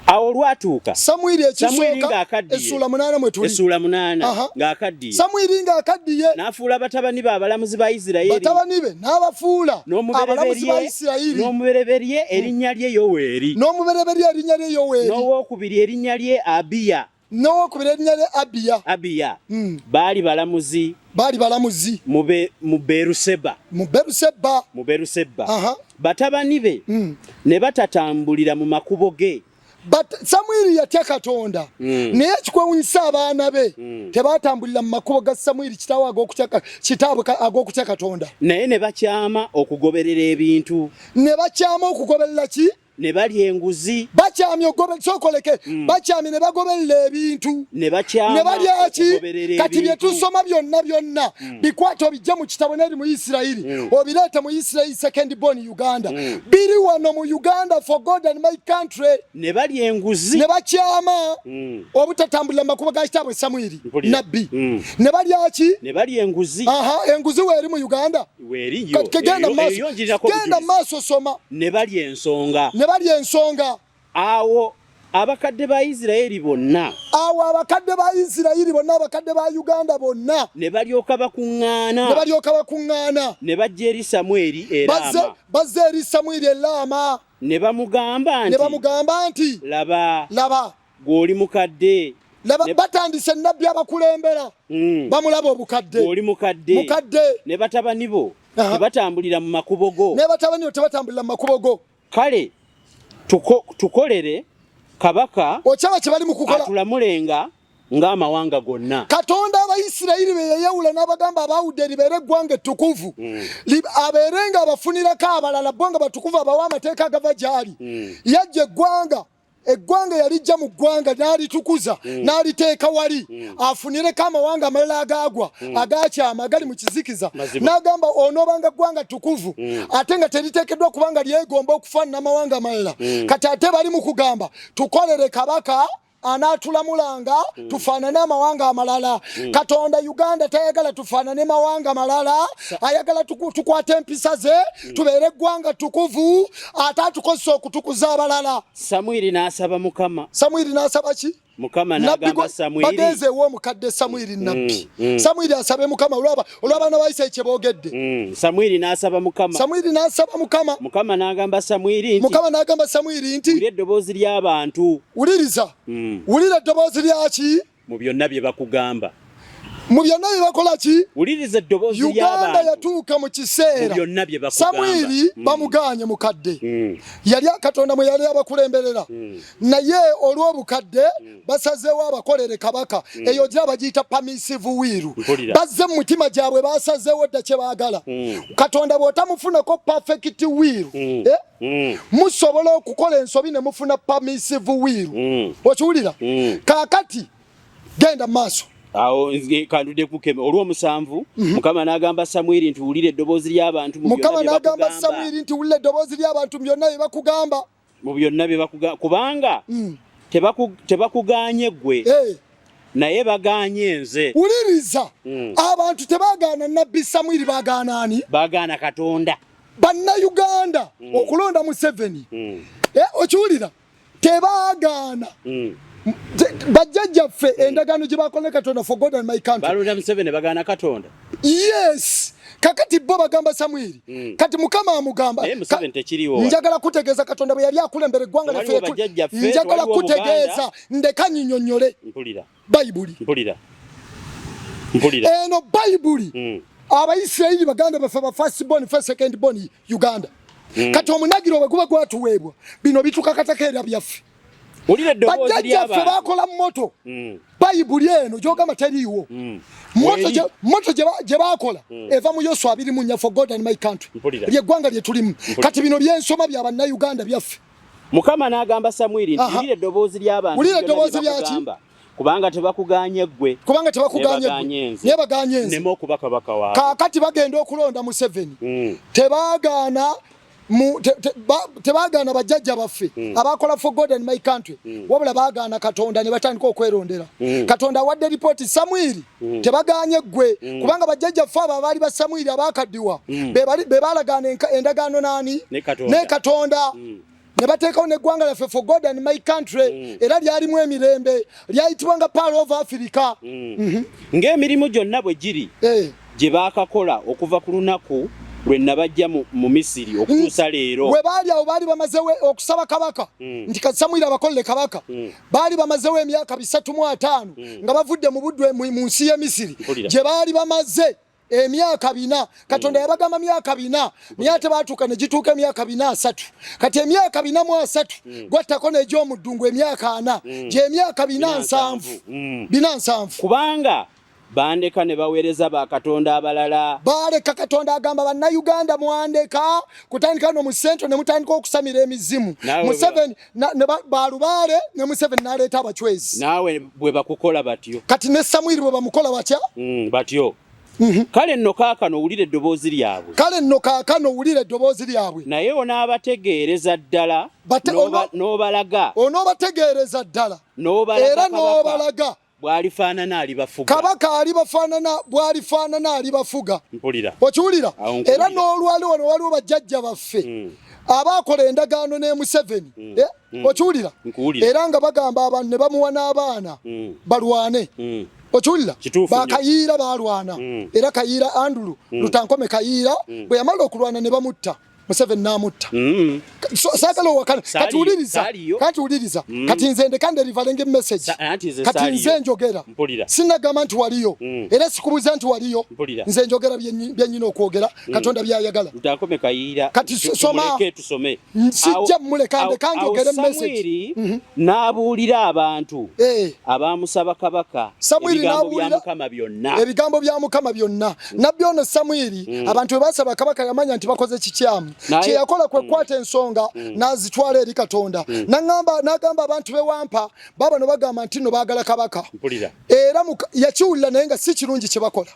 Awo olwatuuka Samwiri ekisooka essuula 8 mwe tuli. Essuula 8 ng'akaddiye. Samwiri ng'akaddiye. N'afuula batabani be abalamuzi ba Isirayiri. Batabani be n'abafuula abalamuzi ba Isirayiri. N'omubereberye erinnya lye Yoweeri. N'omubereberye erinnya lye Yoweeri. N'owookubiri erinnya lye Abiya. N'owokubiri erinnya lye Abiya. Abiya. Baali balamuzi. Baali balamuzi. Mu Beruseba. Mu Beruseba. Mu Beruseba. Batabani be ne batatambulira mu makubo ge. But Samwiri yatya Katonda. Naye ekikwewunyisa abaana be tebatambulira mu makubo ga Samwiri kitaawe ag'okutya ag'okutya Katonda. Naye ne bakyama okugoberera ebintu. Ne bakyama okugoberera ki? Ne balya enguzi. Bakyamye okugoberera, sookoleke. Bakyamye ne bagoberera ebintu. Ne bakyama Ne balya ki? Kati bye tusoma byonna byonna bikwate obijje mu kitabo n'eri mu Isirayiri. Obireete mu Isirayiri second born Uganda. Biri wano mu Uganda for God and my country. Ne balya enguzi. Ne bakyama obutatambulira mu makubo ga kitaabwe Samwiri nabbi. Ne balya ki? Ne balya enguzi. Aha, enguzi weeri mu Uganda. Weeriyo. Genda maaso, maaso soma. Ne balya ensonga. Ne balya ensonga. Awo abakadde ba Isirayiri bonna. Awo abakadde ba Isirayiri bonna, abakadde ba Uganda bonna. Ne balyoka bakuŋŋaana. Ne balyoka bakuŋŋaana. Ne bajja eri Samwiri e Laama. Bazze eri Samwiri e Laama. Ne bamugamba nti. Ne bamugamba nti. Laba. Laba. Gw'oli mukadde. Laba batandise nnabbi abakulembera. Bamulaba obukadde. Gw'oli mukadde. Mukadde. Ne batabani bo tebatambulira mu makubo go. Ne batabani bo tebatambulira mu makubo go. Kale tukolere kabaka. Okyaba kye bali mu kukola. Atulamulenga ng'amawanga gonna. Katonda Abayisirayiri be yayawula n'abagamba abaawudde libeere eggwanga ettukuvu. Abeere nga abafunirako abalala bo nga batukuvu abawa amateeka agava gy'ali. Yajja eggwanga. Eggwanga yalijja mu ggwanga n'alitukuza n'aliteeka wali afunireko amawanga amalala agaagwa agakyama agali mu kizikiza n'agamba onoobanga ggwanga ttukuvu ate nga teriteekeddwa kubanga lyegomba okufaanana amawanga amalala. Kati ate bali mu kugamba tukolere kabaka anaatulamulanga tufaanane amawanga amalala. Katonda Uganda tayagala tufaanane mawanga malala, ayagala tukwate empisa ze, tubeere eggwanga ttukuvu ate atukozesa okutukuza abalala. Samwiri n'asaba Mukama. Samwiri n'asaba ki? Mukama n'agamba Samwiri. Bagenze ew'omukadde Samwiri nnabbi. Samwiri asabe Mukama olw'abaana ba Isirayiri kye boogedde. Samwiri n'asaba Mukama. Samwiri n'asaba Mukama. Mukama n'agamba Samwiri nti. Mukama n'agamba Samwiri nti. Wulira eddoboozi ly'abantu. Wuliriza. Wulira eddoboozi lyaki? Mu byonna bye bakugamba. Mu byonna bye bakola ki? Wuliriza eddoboozi Uganda ly'abantu. yatuuka mu kiseera Mu byonna bye bakugamba. Samwiri bamugaanye mukadde. Yali Katonda mwe yali abakulemberera. Naye olw'obukadde basazeewo abakolere kabaka. Eyo gira bagiyita permissive will. Mpulira. Bazze mu mutima gyabwe basazeewo dda kye baagala. Katonda bw'otamufunako perfect will, musobola okukola ensobi ne mufuna permissive will. Okiwulira? Kaakati genda mu maaso. Awo kandudde kukeme olw'omusanvu. Mukama n'agamba Samwiri nti wulira eddoboozi ly'abantu mu byonna Mukama bye n'agamba bakugamba. Samwiri nti wulira eddoboozi ly'abantu mu byonna bye bakugamba. Mu byonna bye bakugamba, kubanga tebakugaanye ggwe, naye bagaanye nze. Wuliriza, abantu tebaagaana Nabbi Samwiri, baagaana ani? Bagaana Katonda. Bannayuganda okulonda Museveni, okiwulira? Tebaagaana bajjajjaffe endagaano gye bakola ne Katonda for God and my country. Balonda Museveni, bagaana Katonda. Yes, kakati bo bagamba Samwiri, kati Mukama amugamba Naye Museveni tekiriiwo. Njagala kutegeeza Katonda bwe yali akulembera eggwanga Tewaliwo lyaffe bajjajjaffe, njagala tewaliwo kutegeeza, ndeka nyinyonnyole Mpulira. Bayibuli. Mpulira. Mpulira. Eno Bayibuli, Abayisirayiri baganda baffe ba first born, first second born Uganda. Kati omunagiro bwe guba gwatuweebwa, bino bitukakatako era byaffe. Wulira eddoboozi Bajjajjaffe ly'abantu. bakola motto. Bayibuli eno gyogamba teriiwo. Motto Weri. Motto gye bakola eva mu Yoswa 24, for God and my country. Mpulira. Lyeggwanga lye tulimu. Kati bino byensoma bya Bannayuganda byaffe. Mukama n'agamba Samwiri nti wulira eddoboozi ly'abantu Wulira byonna bye eddoboozi lyaki? bakugamba, kubanga tebakuganye ggwe, Kubanga tebakuganye naye ggwe, baganye nze. Naye baganye nze. Nneme okuba kabaka waabwe. Kaakati bagenda okulonda Museveni. Tebaagaana mu te, te, ba, tebaagaana bajjajja baffe abakola for God and my country, wabula baagaana Katonda ne batandika okwerondera. Katonda awadde ripooti Samwiri, tebagaanye ggwe, kubanga bajjajjaffe abo abaali ba Samwiri abaakaddiwa be baalagaana endagaano n'ani? Ne Katonda. Ne Katonda. Ne bateekawo n'eggwanga lyaffe for God and my country, era lyalimu emirembe, lyayitibwa nga Pearl of Africa. Ng'emirimu gyonna bwe giri gye baakakola okuva ku lunaku lwe nabajja mu Misiri okutuusa leero. We baali awo baali bamazewo okusaba kabaka, nti kati Samwiri abakolere kabaka. Baali bamazewo emyaka 350 nga bavudde mu buddu mu nsi y'e Misiri, Mpulira. gye baali bamaze emyaka 400. Katonda yabagamba myaka 400, naye ate baatuuka ne gituuka emyaka 430. Kati emyaka 430 gwattako n'egy'omuddungu emyaka 40, gy'emyaka 470. 470. Kubanga bandeka ne baweereza bakatonda abalala. Baaleka Katonda. Agamba Bannayuganda mwandeka kutandika no mu sento ne mutandika okusamira emizimu. Naawe Museveni ne balubaale ne Museveni n'aleeta abachwezi. Naawe bwe bakukola batyo. Kati ne Samwiri bwe bamukola batya? Batyo. Kale nno kaakano owulira eddoboozi lyabwe. Kale nno kaakano owulira eddoboozi lyabwe. Naye onaabategeereza ddala n'obalaga. Onoobategeereza ddala. N'obalaga Era kabaka n'obalaga. bw'alifaanana alibafuga. Kabaka alibafaanana, bw'alifaanana alibafuga. Mpulira. Okiwulira? Awo nkuwulira. Era n'olwali wano waliwo bajjajja baffe abaakola endagaano ne Museveni. Okiwulira? Nkuwulira. Era nga bagamba abantu ne bamuwa n'abaana balwane. Okiwulira? Kituufu nnyo. Bakayiira baalwana. Era Kayiira Andrew Lutankome Kayiira bwe yamala okulwana ne bamutta. Museveni n'amutta. So, saagala owakana. Kati wuliriza. Saaliyo. Kati wuliriza. Kati nze ndeka ndeliveringe message. Anti nze Kati saaliyo. nze njogera. Mpulira. Sinagamba nti waliyo. Era sikubuuza nti waliyo. Mpulira. Nze njogera bye nnyina okwogera. Katonda by'ayagala. Lutankome Kayiira. Kati soma. Tumuleke tusome. Sijja mmuleka, ndeka njogere Awo message. Samwiri n'abuulira abantu abamusaba kabaka Samwiri ebigambo bya n'abuulira Mukama byonna. Ebigambo bya Mukama byonna. Nabbi ono Samwiri, abantu bwe basaba kabaka yamanya nti bakoze kikyamu. Kye yakola kwe kukwata ensonga n'azitwala eri Katonda. N'agamba abantu be wampa, baba no bagamba nti nno baagala kabaka. Mpulira. Era yakiwulira naye nga si kirungi kye bakola.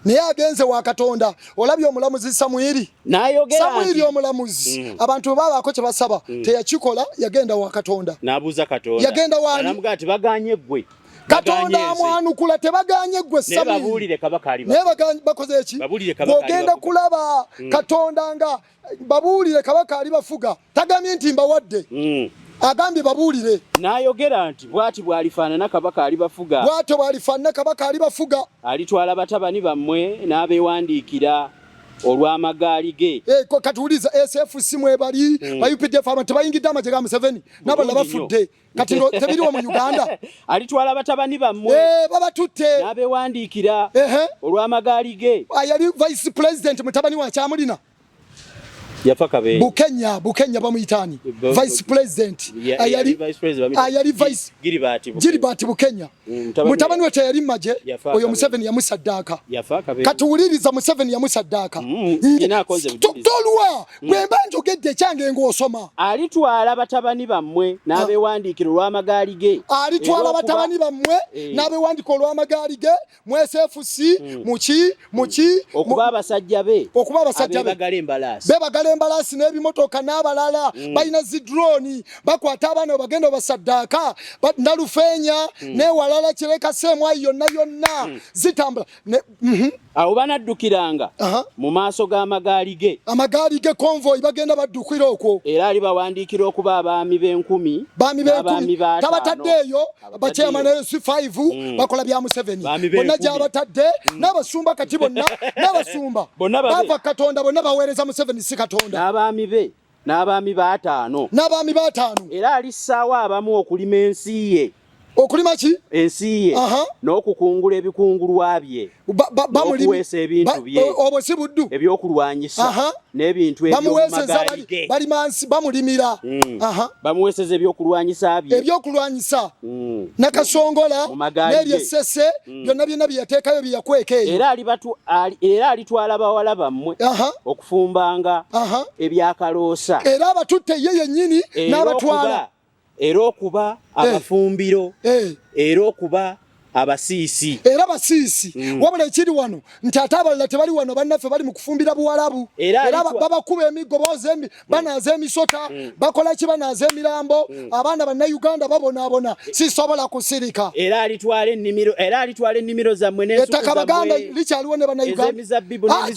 Naye agenze wa Katonda, olabye omulamuzi Samwiri. N'ayogera Samwiri nti omulamuzi, abantu bwe babaako kye basaba, teyakikola, yagenda wa Katonda. N'abuuza Katonda. Yagenda w'ani? N'amugamba nti baganye ggwe. Katonda Baganye nze. amwanukula, tebaganye ggwe Naye Samwiri. babuulire kabaka ali Naye bakoze ki? Babuulire kabaka ali Bw'ogenda bafuga. kulaba Katonda nga babuulire kabaka ali bafuga, tagambye nti mbawadde. Agambye babuulire. N'ayogera nti bw'ati bw'alifaanana kabaka alibafuga. Bw'atyo bw'alifaanana kabaka alibafuga. Alitwala batabani bammwe n'abeewandiikira. Olw'amagaali ge. Eh, katuwuliza SFC mwebali mm. ba UPDF abantu tebayingidde amagye ga Museveni n'abalala bafudde kati tebiriwo mu Uganda. Alitwala batabani bammwe eh, babatutte n'abewandiikira olw'amagaali ge. Ah, yali vice president mutabani wa Kyamulina yafa kabe Bukenya Bukenya bamuyitani vice president ayali ayali vice Gilbert Bukenya mm, mutabani we teyali maje oyo Museveni yamusaddaaka katuwuliriza Museveni yamusaddaaka mm, tolwa mm. bwemba njogedde ekyange ng'osoma alitwala batabani bammwe n'abewandiikira olw'amagaali ge alitwala batabani bammwe eh. n'abewandiika olw'amagaali ge mu SFC mm. muki muki okuba abasajja be okuba abasajja be bebagala embalaasi bebagala embalaasi n'ebimotoka n'abalala mm. balina zi drone bakwata abaana bagenda basaddaaka nalufeenya mm. newalala kireka seemwayi yonna yonna mm. zitambula mm-hmm. Awo banaddukiranga mu maaso g'amagaali ge. Amagaali ge konvoyi bagenda baddukira okwo. Era alibawandiikira okuba abaami b'enkumi. Baami b'enkumi tabatadde eyo bachairman LC5 mm. bakola bya Museveni bonna gy'abatadde mm. n'abasumba kati bonna n'abasumba bava Katonda bonna baweereza Museveni si Katonda. N'abaami be n'abaami b'ataano. N'abaami b'ataano. Era alissaawo abamu okulima ensi ye. Okulima ki? Ensi ye. N'okukungula ebikungulwa bye. N'okuweesa ebintu bye. Obwo si buddu. Ebyokulwanyisa. N'ebintu eby'omu ge. Balima nsi bamulimira. Mm. Bamuweeseza ebyokulwanyisa bye. Ebyokulwanyisa. Mm. Nakasongola n'eryo essese mm. byonna byonna bye yateekayo bye yakweka eyo. Era alitwala bawala bammwe okufumbanga ebyakaloosa. Era abatutte ye yennyini n'abatwala. Era okuba eh. abafumbiro. Eh. Era okuba abasiisi. Era basiisi. Mm. Wabula ekiri wano nti ate abalala tebali wano bannaffe bali mu kufumbira buwalabu. Era babakuba emiggo booza mm. banaaza emisota mm. bakola ki banaaza emirambo mm. abaana bannayuganda babonaabona sisobola kusirika. Era alitwala ennimiro era alitwala ennimiro zammwe n'ensuku zammwe. Ettaka Baganda likyaliwo ne bannayuganda. Ah,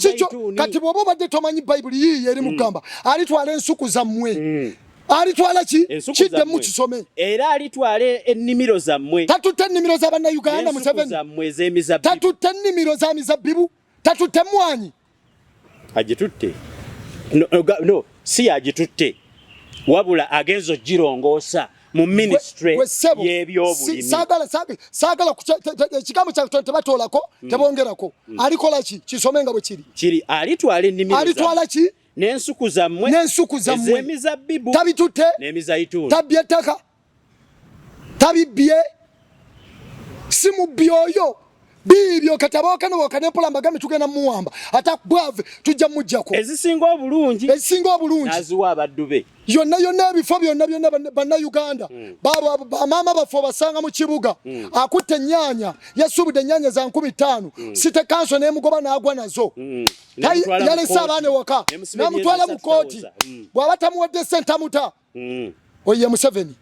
kati bw'oba obadde tomanyi Bayibuli yiiyo eri mugamba mm. alitwala ensuku zammwe. Mm. alitwala ki kiddemu kisome era alitwala ennimiro zammwe tatutte ennimiro za bannayuganda Museveni tatutte ennimiro za mizabbibu tatutte emmwanyi agitutte no, no, si agitutte wabula agenza ogirongoosa mu ministry y'ebyobulimi saagala ekigambo kya Katonda tebatoolako mm. tebongerako mm. alikola ki kisome nga bwe kiri kiri alitwala ennimiro alitwala ki n'ensuku zammwe n'ensuku zammwe ez'emizabbibu tabitutte n'emizayituuni tabbye ettaka tabibbye si mubbi oyo biibyo kati abawakana wakana empola mbagambe tugenda muwamba ate bwave tujja mujjako ezisinga obulungi ezisinga obulungi naziwa abaddu be yonna yonna ebifo byonna byonna bannayuganda mm. bamaama baffe obasanga mu kibuga mm. akutte ennyaanya yasuubudde ennyaanya za 50 mm. site kanso n'emugoba n'agwa nazo mm. yalese abaana ewaka namutwala mu kooti mm. bw'aba tamuwadde sente amuta mm. oyo ye Museveni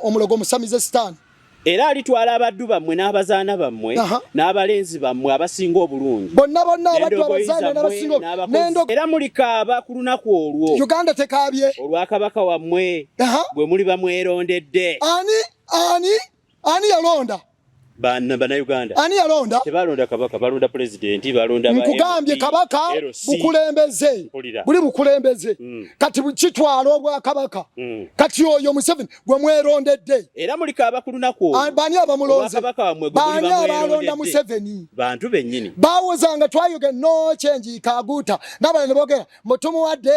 omulogo omusamize sitaani era alitwala abaddu bammwe n'abazaana bammwe n'abalenzi bammwe abasinga obulungi bonna bonna abaddu abazaana n'abasinga era mulikaaba ku lunaku olwo Uganda tekaabye olwa kabaka wammwe gwe muliba mwerondedde ani ani ani yalonda Bana bana Uganda. Ani yalonda? Tebalonda kabaka, balonda president, balonda ba Nkugambye kabaka bukulembeze. Buli bukulembeze. Mm. Kati kitwala obwa kabaka. Mm. Kati oyo Museveni gwe mwerondedde. Era muli kaba ku lunaku. Bani abamulonze? Kabaka wamwe gwe muli Bani abalonda Museveni? Bantu bennyini. Bawozanga twayoge no change kaguta. N'abalala ne boogera mutumuwadde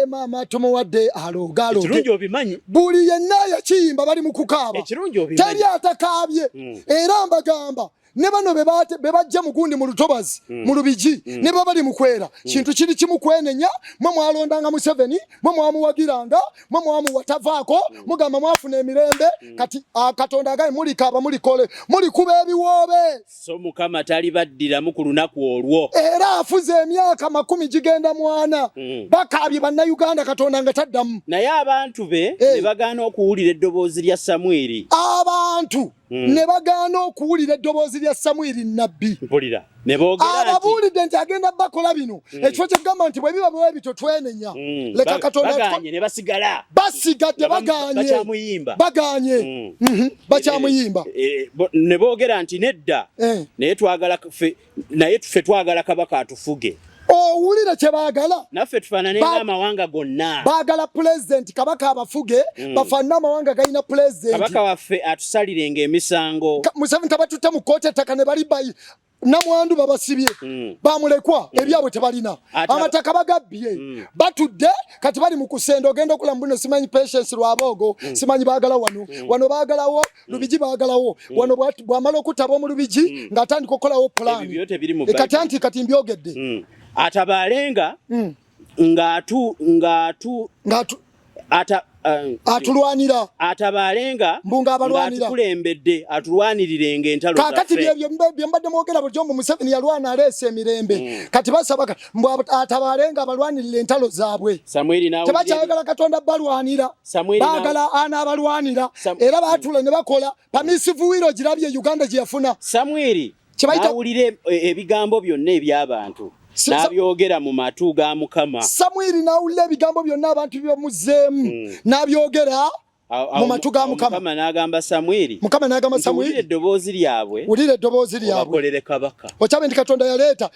maama tumuwadde alogaloge ekirungi obimanyi buli yenna yakiyimba bali mu kukaaba ekirungi obimanyi teri atakaabye mm. era mbagamba ne bano be bajja mu gundi mu lutobazi mm. mu lubigi mm. ne baba bali mu kwera mm. kintu kiri kimu kwenenya mwe mwalondanga Museveni mwe mwamuwagiranga mwe mwamuwa tavaako mm. mugamba mwafuna emirembe mm. kati Katonda agaye mulikaaba mulikole mulikuba ebiwoobe So Mukama talibaddiramu ku lunaku olwo. Era afuze emyaka makumi gigenda mwana mm. Bakaabye Bannayuganda Katonda nga taddamu. Naye abantu be hey. Eh. Ne bagaana okuwulira eddoboozi lya Samwiri. Abantu mm. Ne bagaana okuwulira eddoboozi lya Samwiri nnabbi. Mpulira. Ne boogera nti ababuulidde nti agenda bakola bino mm. Ekifo kye kugamba nti bwe biba bwe bityo twenenya mm. Leka Katonda baganye ne basigala. Basigadde baganye. Bakyamuyimba. Baganye. Mm. Mm -hmm. Bakyamuyimba. E, e, ne boogera nti nedda eh. Naye twagala ffe naye ffe twagala kabaka atufuge. Owulira kye baagala? Naffe tufaanane ng'amawanga gonna. Baagala pulezidenti, kabaka abafuge, bafaanane amawanga galina pulezidenti. Kabaka waffe atusalirenga emisango. Museveni tabatutte mu kkooti ettaka ne balibba, namwandu babasibye, bamulekwa ebyabwe tebalina, amataka bagabbye, batudde kati bali mu kusenda. Ogenda okula mbuno simanyi Patience Lwaboogo, simanyi baagala wano, wano baagalawo Lubigi, baagalawo wano. Bw'amala okutta ab'omu Lubigi ng'atandika okukolawo pulaani. Ebyo tebiri mu Kati anti kati mbyogedde. Atabaalenga ng'atu ng'atu Ng'atu ata atulwanira. Atabaalenga Mbu ng'abalwanira. Ng'atukulembedde, atulwanirirenga entalo Kaakati zaffe. Byebyo bye mbadde mwogera bulijjo mbu Museveni yalwana, aleese emirembe. Kati basaba mbu atabaale nga abalwanirira entalo zaabwe. Samwiri n'awulira Tebakyayagala Katonda balwanira, Samwiri baagala anaabalwanira. Era baatula ne bakola permissive will. Girabye Uganda gye yafuna. Samwiri Kye bayita- n'awulira ebigambo byonna eby'abantu, n'abyogera mu matu ga Mukama. Samwiri n'awulira ebigambo byonna abantu bye bamuzeemu, n'abyogera mu matu ga Awo Mukama. Mukama n'agamba Samwiri Mukama n'agamba nti, "Wulira Samwiri, eddoboozi lyabwe, wulira eddoboozi lyabwe, obakolere kabaka." Okyabe nti Katonda yaleeta,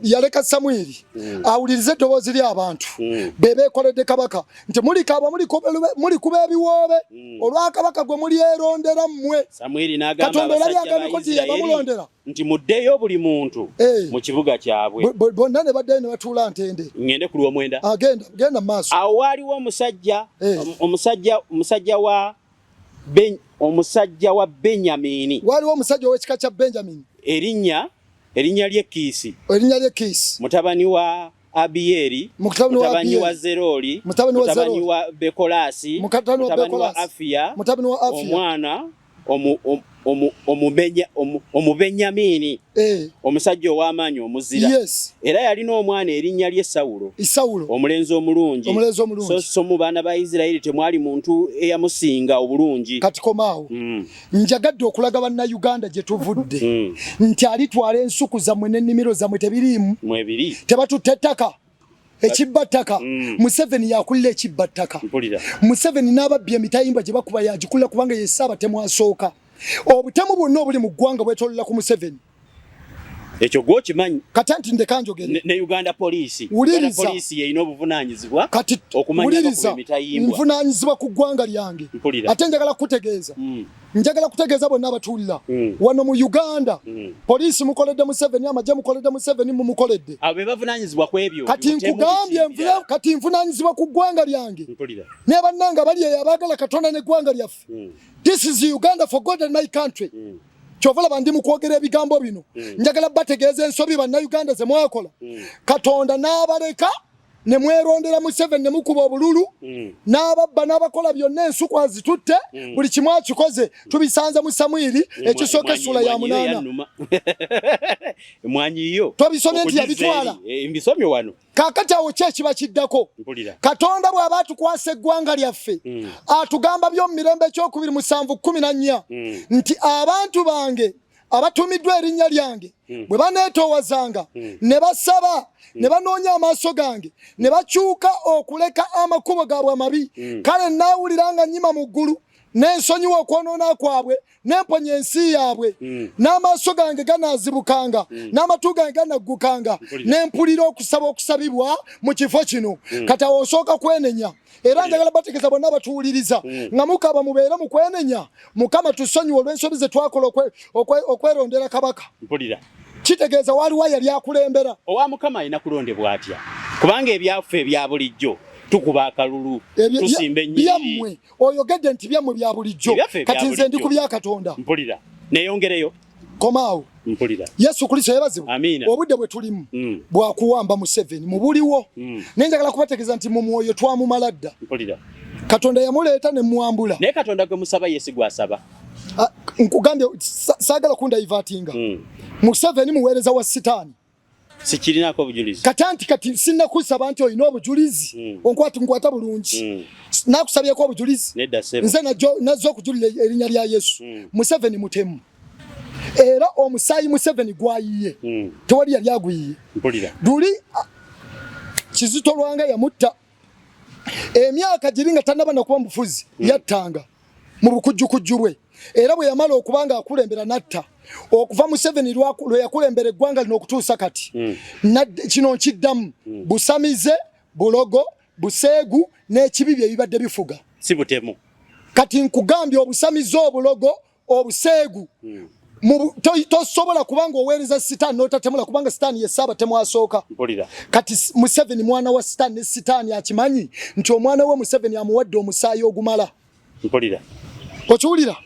yaleka Samwiri awulirize eddoboozi ly'abantu be beekoledde kabaka, nti mulikaaba, mulikuba ebiwoobe olwa kabaka gwe mulyerondera mmwe. Samwiri n'agamba Katonda olabye abasajja ba agambye nti Isirayiri yabamulondera. nti, "Muddeyo buli muntu mu kibuga kyabwe." Bonna ne baddayo ne batuula ntende. Ŋŋende ku lwomwenda. Agenda, genda mu maaso. Awo waaliwo omusajja, omusajja wa Benyamini. Waliwo omusajja ow'ekika kya Benjamin. Erinnya lye Kiisi. Erinnya lye Kiisi. Mutabani wa Abiyeri, Mutabani wa mutabani wa Abiyeri. Zeroli, Mutabani wa mutabani Zeroli. wa Bekolasi, Mutabani wa mutabani wa Bekolasi. Afiya, Mutabani wa Afiya. omwana Omubenyamini, omusajja ow'amaanyi omuzira. Era yalina omwana erinnya lye Sawulo, Sawulo, omulenzi omulungi. Omulenzi omulungi. So so mu baana ba Isirayiri temwali muntu eyamusinga obulungi. Kati komaawo. Njagadde okulaga Bannayuganda gye tuvudde, nti alitwala ensuku zammwe n'ennimiro zammwe tebiriimu. Mwebiri. Tebatutte ettaka, ekibba ttaka. Museveni yakulira ekibba ttaka. Mpulira. Museveni n'ababbi emitayimbwa gye bakuba yagikulira, kubanga ye Ssaabatemu asooka. Obutemu bwonna obuli mu ggwanga bwetolola ku Museveni. Ekyo gwokimanyi. Kati anti ndeka njogere. Ne Uganda Police. Wuliriza. Uganda Police yeyina obuvunaanyizibwa Kati okumanya wuliriza, abakuba emitayimbwa. Nvunaanyizibwa ku ggwanga lyange. Mpulira. Ate njagala kukutegeeza, njagala kutegeeza bonna abatuulira wano mu Uganda, poliisi mukoledde Museveni, amagye mukoledde Museveni, mumukoledde. Abo be bavunaanyizibwa ku ebyo. Kati Butemu, nkugambye, biki ebirala. Kati nvunaanyizibwa ku ggwanga lyange Mpulira. ne bannange bali eyo abaagala Katonda n'eggwanga lyaffe. This is Uganda for God and my country. Kyova olaba ndi mu kwogera ebigambo bino. Njagala bategeeza ensobi Bannayuganda ze mwakola, Katonda n'abaleka ne mwerondera Museveni, ne mukuba obululu, n'ababba n'abakola byonna, ensuku azitutte, buli kimu akikoze. Tubisanze mu Samwiri ekisooka essula ya 8. Yannuma. Emwanyi yo Twabisomye nti okugizza yabitwala. eri. Mbisomye wano. Kaakati awo ki ekiba kiddako? Mpulira. Katonda bw'aba atukwasa eggwanga lyaffe, atugamba by'omu Mirembe ekyokubiri 7:14 nti abantu bange abatumiddwa erinnya lyange bwe baneetoowazanga ne basaba ne banoonya amaaso gange ne bakyuka okuleka amakubo gaabwe amabi, kale naawulira nga nnyima mu ggulu, n'ensonyiwa okwonoona kwabwe, nemponya ensi yaabwe. N'amaaso gange ganaazibukanga, n'amatu gange ganaggukanga, nempulira okusaba okusabibwa mu kifo kino. Kati awo osooka kwenenya. Era njagala bategeeza bonna batuwuliriza nga mukaba, mubeere mu kwenenya. Mukama tusonyiwe olw'ensobi ze twakola okwerondera kabaka. Mpulira. Kitegeeza waliwo yali akulembera. Owa Mukama alina kulondebwa atya? Kubanga ebyaffe ebya bulijjo tukuba akalulu, tusimba ennyiriri. Byammwe, oyogedde nti byammwe bya bulijjo. Ebyaffe ebya Kati nze ndi ku bulijjo. bya Katonda. Mpulira, neyongereyo. Komaawo. Mpulira. Yesu Kristo yebazibwe. Amiina. Obudde bwe tulimu bwakuwamba Museveni mu buliwo, naye njagala kubategeeza nti mu mwoyo twamumala dda. Mpulira. Katonda yamuleeta ne mwambula. Naye Katonda gwe musaba yesi gwasaba. Ah, nkugambye, saagala kundivertinga. Museveni muweereza wa Sitaani. Sikirinako obujulizi. Kati anti kati sinnakusaba nti olina obujulizi. Onkwati nkwata bulungi. Nakusabyeko obujulizi? Nedda ssebo. Nze nazze okujulira erinnya lya Yesu. Museveni mutemu, era omusaayi Museveni gwayiye tewali yali aguyiye. Mpulira. Luli Kizito Lwanga yamutta emyaka giri nga tannaba nakuba mubufuzi, yattanga mu bukujjukujju bwe, era bwe yamala okuba nga akulembera natta. Okuva Museveni lwe yakulembera eggwanga lino okutuusa kati, kino nkiddamu, busamize, bulogo, buseegu n'ekibi bye bibadde bifuga, si butemu. Kati nkugambye, obusamize, obulogo, obuseegu, tosobola kubanga oweereza sitaani n'otatemula, kubanga sitaani ye ssaabatemu asooka. Kati Museveni mwana wa sitaani, ne sitaani akimanyi nti omwana we Museveni amuwadde omusaayi ogumala. Okiwulira?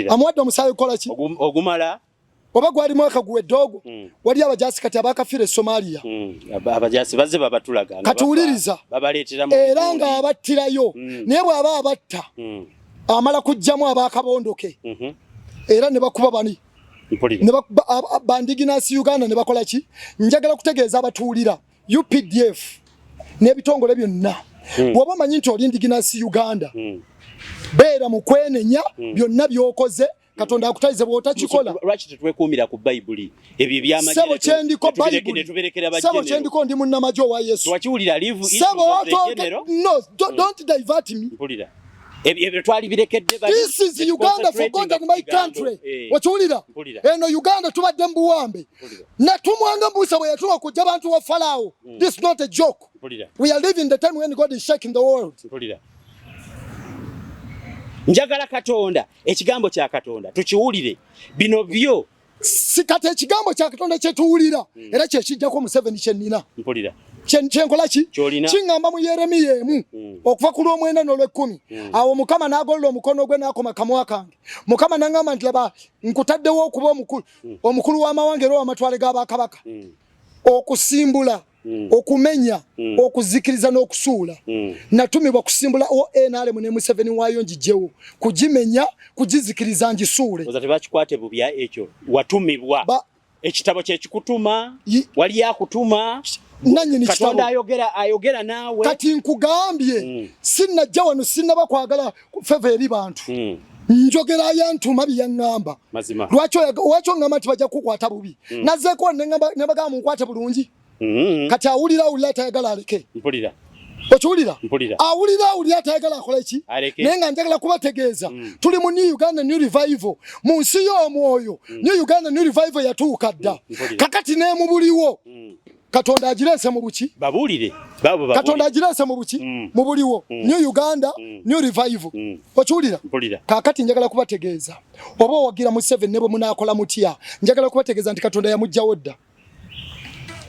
Amuwadde omusaayi okukola ki? Ogumala. Oba gwali mwaka guwedde ogwo, wali abajaasi kati abakafiira e Somalia. Abajaasi bazze babatulaga. Kati wuliriza, era ng'abattirayo, naye bw'aba abatta amala kugjamu abakabondoke, era ne bakuba bani ba indigenous Uganda ne bakola ki. Njagala kutegeeza abatuwulira, UPDF n'ebitongole byonna, bw'oba omanyi nti oli indigenous Uganda, beera mu kwenenya byonna by'okoze, Katonda akutalize bw'otakikola. Lwaki tetwekuumira ku Bayibuli? Ebyo ebyamagye Sebo, kyendiko Bayibuli. Sebo, kyendiko, ndi munnamagye owa Yesu. Twakiwulira live. Sebo, no, don't divert me. Mpulira. Ebyo twali birekedde. This is Uganda for God and my country. Okiwulira? Eno Uganda tubadde mu buwambe. Natumwanga Musa bwe yatuma kujja bantu wa Falaawo. This is not a joke. We are living the time when God is shaking the world. Njagala Katonda, ekigambo kya Katonda tukiwulire, bino byo. Si kati ekigambo kya Katonda kyetuwulira, era kyekijjako Museveni kyenina. Kyenkola ki? Kiŋŋamba mu Yeremiya 1, okuva ku lw'omwenda n'olw'ekkumi. Awo Mukama n'agolola omukono gwe n'akoma kamwa kange. Mukama n'aŋŋamba nti, "Laba, nkutaddewo okuba omukulu, omukulu w'amawanga era ow'amatwale g'abakabaka, okusimbula, okumenya, okuzikiriza n'okusuula." Natumibwa kusimbula ONRM ne Museveni waayo, njijjewo, kugimenya, kugizikiriza, ngisuule. Tebakikwate bubya ekyo watumibwa. Ekitabo kyekikutuma, wali akutuma. Nanyini. Katonda ayogera, ayogera naawe. Kati nkugambye, sinnajja wano, sinnaba kwagala favour eri bantu. Njogera ayantuma bye yaŋŋamba. Lwaki oŋŋamba nti bajja kukukwata bubi? Nazzeeko ne bagamba munkwate bulungi. Kati awulira, awulira, atayagala aleke. Okiwulira? Awulira, awulira, atayagala akola ki? Naye nga njagala kubategeeza, tuli mu New Uganda New Revival, mu nsi y'omwoyo. New Uganda New Revival yatuuka dda. Kakati n'emubuliwo, Katonda agireese mu buki? Babuulire. Katonda agireese mu buki? Mu buliwo. New Uganda New Revival. Okiwulira? Kakati njagala kubategeeza, oba owagira Museveni ne bwe munaakola mutya, njagala kubategeeza nti Katonda yamugjawo dda.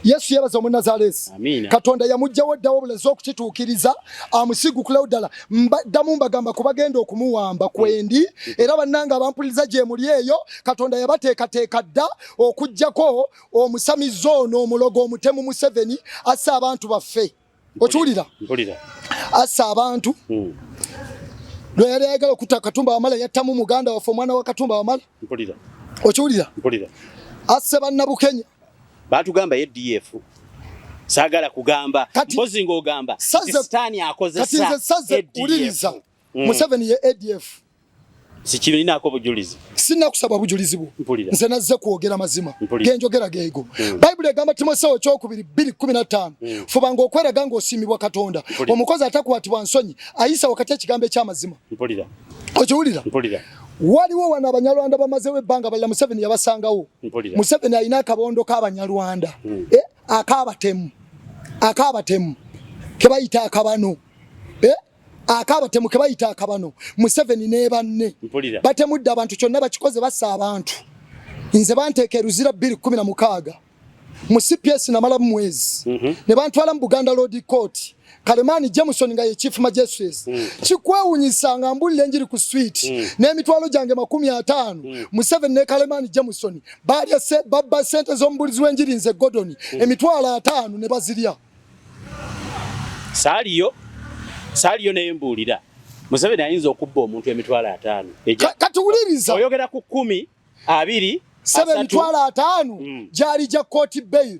Yesu yebaza omunazalesi. Katonda yamugjawo dda, wabula okukituukiriza amusigukulewo ddala. Ddamu mbagamba, kubagenda okumuwamba kwendi, era bannanga abampuliriza gye muli eyo, Katonda yabateekateeka dda okugjako omusamizi ono, omulogo, omutemu Museveni assa abantu baffe. Okiwulira? Assa abantu. Lwe yali ayagala okutta Katumba Wamala, yattamu muganda waffe, omwana wa Katumba Wamala. Okiwulira? Asse Bannabukenya. Batugamba ADF, saagala kugamba mpozi ng'ogamba sitaani akozesa. Kati nze saze, wuliriza, Museveni ye ADF. Sikirinako bujulizi. Sinakusaba bujulizi bwo, nze nazze kwogera mazima genjogera geego. Bayibuli egamba, Timoseewo kyokubiri 2:15, "Fubanga okweraga ng'osiimibwa Katonda, omukozi atakwatibwa nsonyi, ayisa wakati ekigambo ekyamazima." Okiwulira? Waliwo wano Abanyarwanda bamazewo ebbanga balala, Museveni yabasangawo. Museveni alina akabondo k'Abanyarwanda, eh, akabatemu, akabatemu kebayita akabano, eh? Akabatemu kebayita akabano. Museveni ne banne batemudde abantu, kyonna bakikoze, bassa abantu. Nze banteeka eruzira 216 mu CPS, namala mu mwezi, ne bantwala mu Buganda Road Court, Kalemani Jameson nga ye chief magistrate. Kikwewunyisa nga mbulira enjiri ku street n'emitwalo gyange 50. Museveni ne Kalemani Jameson balya babba sente z'omubulizi w'enjiri nze Gordon, 50,000 ne bazirya. Saaliyo, saaliyo, naye mbuulira, Museveni ayinza okubba omuntu 50,000? Kati wuliriza. Oyogera ku 10, 20. Sebe, 50,000 gyali gya court bail.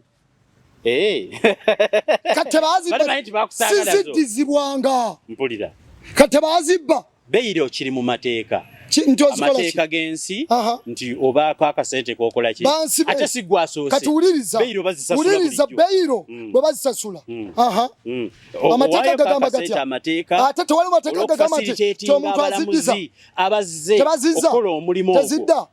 Kati tebazibba, siziddizibwanga. Mpulira. Kati tebazibba. Bail okiri mu mateeka, amateeka g'ensi, nti obaako akasente kokola ki, ate si gwasoose. Kati wuliriza, wuliriza, bail bwe bazisasula, amateeka gagamba gatya? Amateeka. Ate tewali mateeka gagamba nti omuntu aziddiza. Abazze okukola omulimu. Tezidda.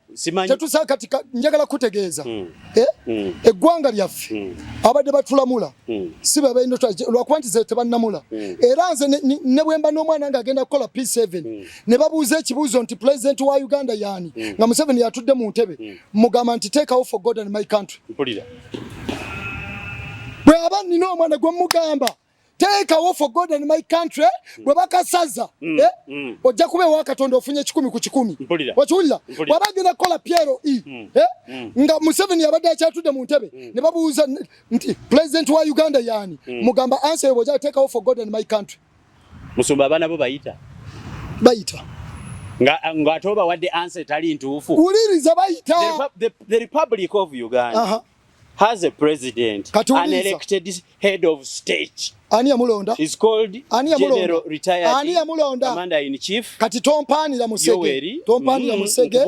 Tetusa kati njagala kutegeeza mm. Eh? Mm. Eggwanga lyaffe mm. abadde batulamula mm. si bebalina lwakuba nti ze tebannamula mm. Era nze ne bwemba n'omwana nga agenda kukola P7 mm. ne babuuza ekibuuzo nti pulezidenti wa Uganda yaani mm. nga Museveni yatudde mu ntebe mm. mugamba nti teekawo for God and my country. Mpulira. Bwe aba nnina omwana gwe mugamba teekawo for God and my country bwe bakasaza mm. eh? mm. ojja kuba ewa Katonda ofunye 100 ku 100. Okiwulira? Bw'aba agenda kukola PLE mm. eh? mm. nga Museveni yabadde akyatudde mu ntebe mm. ne babuuza nti president wa Uganda yaani mm. mugamba answer bw'ojja teekawo for God and my country. Musumba abaana bo bayita bayita nga nga ate obawadde answer etali ntuufu. Wuliriza bayita the Republic of Uganda uh -huh. has a president, an elected head of state. Ani yamulonda? Is called Ani yamulonda? General retired Ani yamulonda? Commander in Chief. Kati tompanira musege. Tompanira mm, musege.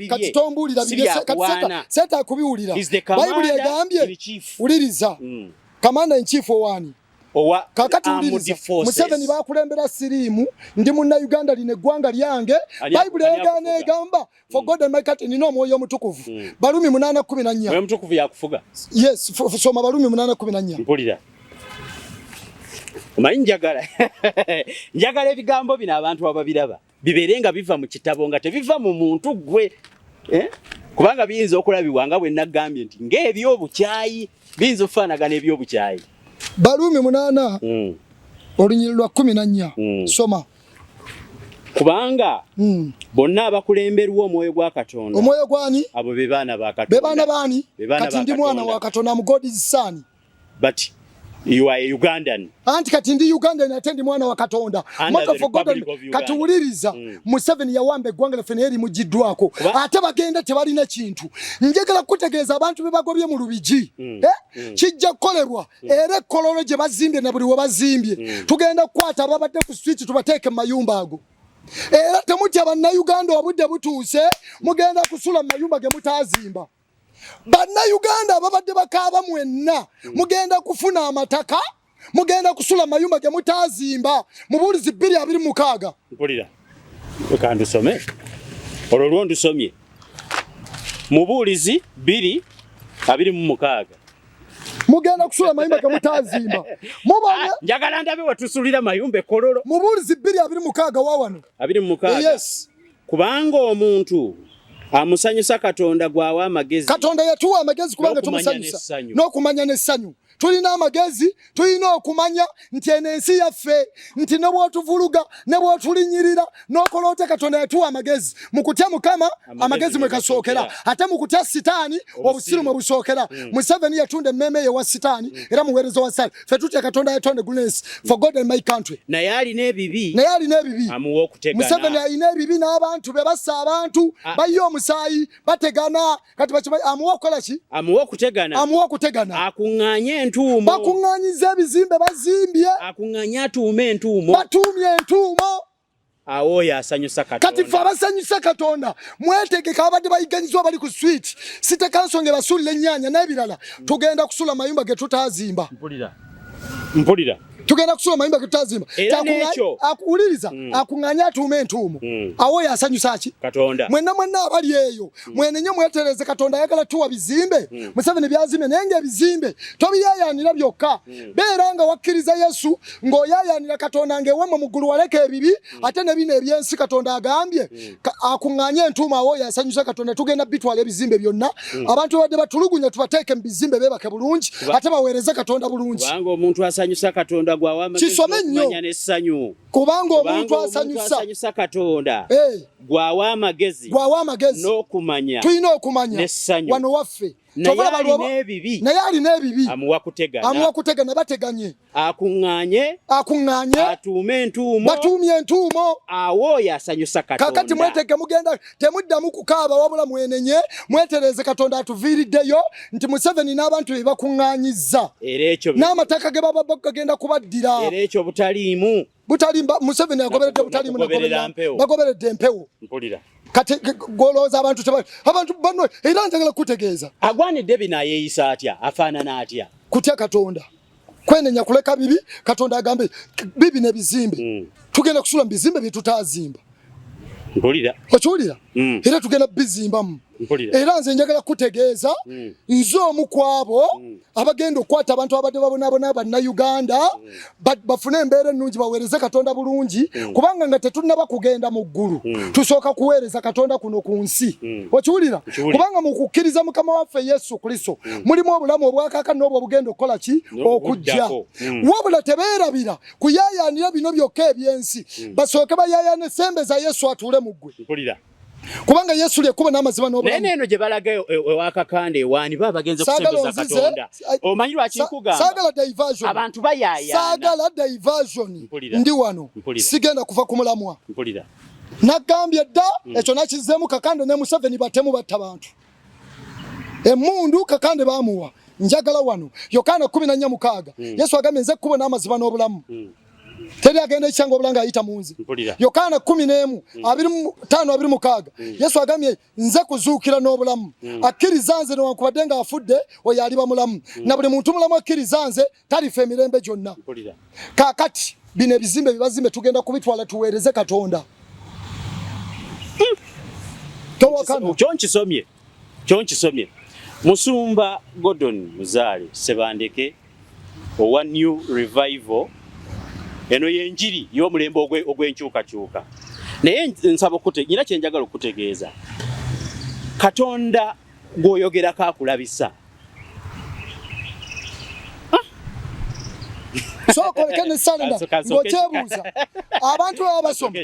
Kati tombuulira bibye. Kati seta, seta kubiwulira. Bayibuli egambye wuliriza. Mm. Commander in Chief owani? Owa kakati wuliriza. Museveni bakulembera siriimu ndi munna Uganda lino eggwanga lyange. Bayibuli egaana egamba for God and my country nina omwoyo omutukuvu. Mm. Balumi 8:14. Omwoyo omutukuvu yakufuga. Yes, soma Balumi 8:14. Mpulira. Omanyi njagala njagala ebigambo bino abantu ababiraba bibeere nga biva mu kitabo nga tebiva mu muntu ggwe eh? Kubanga biyinza okulabibwa nga bwe nagambye nti ng'ebyobukyayi biyinza okufaanagana ebyobukyayi. Balumi 8 mm. olunyiriri lwa 14 mm. soma. Kubanga mm. bonna abakulemberwa omwoyo gwa Katonda. Omwoyo gwani? Abo be baana ba Katonda. Be baana baani? Kati ndi mwana wa Katonda, am God's son. But you are a Ugandan. Anti kati ndi Ugandan ate ndi mwana wa Katonda. Kati wuliriza mm. Museveni yawamba eggwanga lyaffe naye limugiddwako ate bagenda tebalina kintu. Njagala kutegeeza abantu be bagobye mu Lubigi mm. eh? mm. kijja kukolebwa mm. era ekkololo gye bazimbye na buli we bazimbye mm. tugenda kukwata ababadde ku street tubateeke mu mayumba ago. Era temutya Bannayuganda, obudde butuuse mugenda kusula mu mayumba ge mutaazimba. Bannayuganda ababadde bakaaba mwenna mugenda kufuna amataka, mugenda kusula mayumba ge mutaazimba. Mubuulizi 2:26. Mpulira. Leka ndusome. Olwo lwo ndusomye. Mubuulizi 2:26. Mugenda kusula mayumba ge mutaazimba. Mubone. Njagala ndabe wetusulira mayumba ekololo. Mubuulizi 2:26 wa wano. 26. Yes. Kubanga omuntu amusanyusa Katonda gwawa amagezi. Katonda yatuwa amagezi kubanga tumusanyusa n'okumanya n'essanyu. Tulina amagezi, tulina okumanya nti eno ensi yaffe, nti ne bw'otuvuluga ne bw'otulinnyirira n'okola otya, Katonda yatuwa amagezi. Mu kutya Mukama amagezi mwe gasookera, ate mu kutya Sitaani obusiru mwe busookera. Mm. Museveni yatunda emmeeme ye wa Sitaani mm. era muweereza wa Sitaani. Ffe tutya Katonda yatonda eggulu for God and my country. Naye alina ebibi. Naye alina ebibi. Amuwa okutegana. Museveni alina ebibi n'abantu be bassa abantu, bayiye omusaayi, bategana. Kati bakimanyi amuwa okukola ki? Amuwa okutegana. Amuwa okutegana. Akuŋŋaanye entuumo. Bakuŋŋaanyiza ebizimbe bazimbye. Akuŋŋaanye atuume entuumo. Batuumye entuumo. Awo oyo asanyusa Katonda. Kati ffe abasanyusa Katonda mwetegeka, abadde bayigganyizibwa bali ku street site council nga basuulira ennyaanya n'ebirala. Tugenda kusula mayumba ge tutaazimba. Mpulira. Mpulira. Tugenda kusula mayumba ge tutaazimba. Akuwuliriza mm. akuŋŋaanye atuume entuumo. Mm. Awo oyo asanyusa ki? Katonda. Mwenna mwenna abali eyo mm. mwenenye mwetereze, Katonda ayagala tuwa bizimbe. Mm. Museveni byazimbe naye ng'ebizimbe tobiyayaanira byokka. Mm. Beera nga wakkiriza Yesu ng'oyayaanira Katonda ng'ewamwe mu ggulu waleka ebibi mm. ate ne bino ebyensi Katonda agambye mm. akuŋŋaanye entuumo. Awo oyo asanyusa Katonda tugenda bitwala ebizimbe byonna. Mm. Abantu babadde batulugunya tubateeke mu bizimbe beebake bulungi ate baweereze Katonda bulungi. Kubanga omuntu asanyusa Katonda gwawa amagezi Kisome nnyo. n'okumanya n'essanyu. Kubanga omuntu asanyusa Katonda gwawa amagezi gwawa amagezi n'okumanya tulina okumanya n'essanyu wano waffe. Naye alina ebibi. Naye alina ebibi. Amuwa kutegana. Amuwa kutegana, bateganye. Akuŋŋaanye. Akuŋŋaanye. Atuume entuumo. Batuumye entuumo. Awo oyo asanyusa Katonda. Kakati mwetege mugenda temuddamu kukaaba wabula mwenenye mwetereze Katonda atuviiriddeyo nti Museveni n'abantu be bakuŋŋaanyizza. Era ekyo n'amataka ge baba bagenda kubaddira. Era ekyo butaliimu. Butalimba Museveni agoberedde butaliimu bagoberedde empewo. Mpulira. Kati golowooza abantu tebali abantu banno era njagala kutegeeza. Agwanidde bino ayeeyisa atya afaanana atya? Kutya Katonda. Kwenenya kuleka bibi, Katonda agambe bibi n'ebizimbe. Mm. Tugenda kusula mu bizimbe bye tutaazimba. Mpulira. Okiwulira? Mm. Era tugenda bizimbamu. Era nze njagala kutegeeza hmm. nze omu ku abo hmm. abagenda okukwata abantu abadde babonaabona bannayuganda hmm. bafune embeera ennungi baweereze Katonda bulungi, kubanga nga tetunnaba kugenda mu ggulu tusooka kuweereza Katonda kuno ku nsi. Okiwulira? Kubanga mu kukkiriza Mukama waffe Yesu Kristo mulimu obulamu obwakaaka n'obwo obugenda okukola ki? Okujja. Wabula tebeerabira kuyaayaanira bino byokka eby'ensi, basooke bayaayaane sembeza Yesu atuule mu ggwe. Kubanga Yesu lye kkubo n'amazima n'obulamu. Naye eno gye balaga ewa Kakande ewaani baba bagenze kusembeza Katonda. Omanyi lwaki nkugamba? Saagala diversion. Abantu bayaayaana. Saagala diversion. Ndi wano. Sigenda kuva ku mulamwa. Mpulira. Nagambye dda hmm. ekyo nakizzeemu Kakande ne Museveni batemu batta bantu. Emmundu Kakande baamuwa. Njagala wano. Yokaana 14:6. Hmm. Yesu agambye nze kkubo n'amazima n'obulamu. Hmm. Teri agenda ekyanga obula nga ayita mu nze. Yokaana 11 25 26. Yesu agambye nze kuzuukira n'obulamu. Akkiriza nze newankubadde ng'afudde oyo aliba mulamu. Na buli muntu mulamu akkiriza nze talifa emirembe gyonna. Kaakati bino ebizimbe bibazimbe tugenda kubitwala tuweereze Katonda. Towakana. Kyo nkisomye. Musumba Gordon Muzaale Ssebandeke owa New Revival, eno y'enjiri y'omulembe ogw'enkyukakyuka. Naye nsaba nyina kye njagala okukutegeeza. Katonda gw'oyogerako akulabisa. Sooka oleke ne Salenda ng'okyebuuza abantu baba basoma.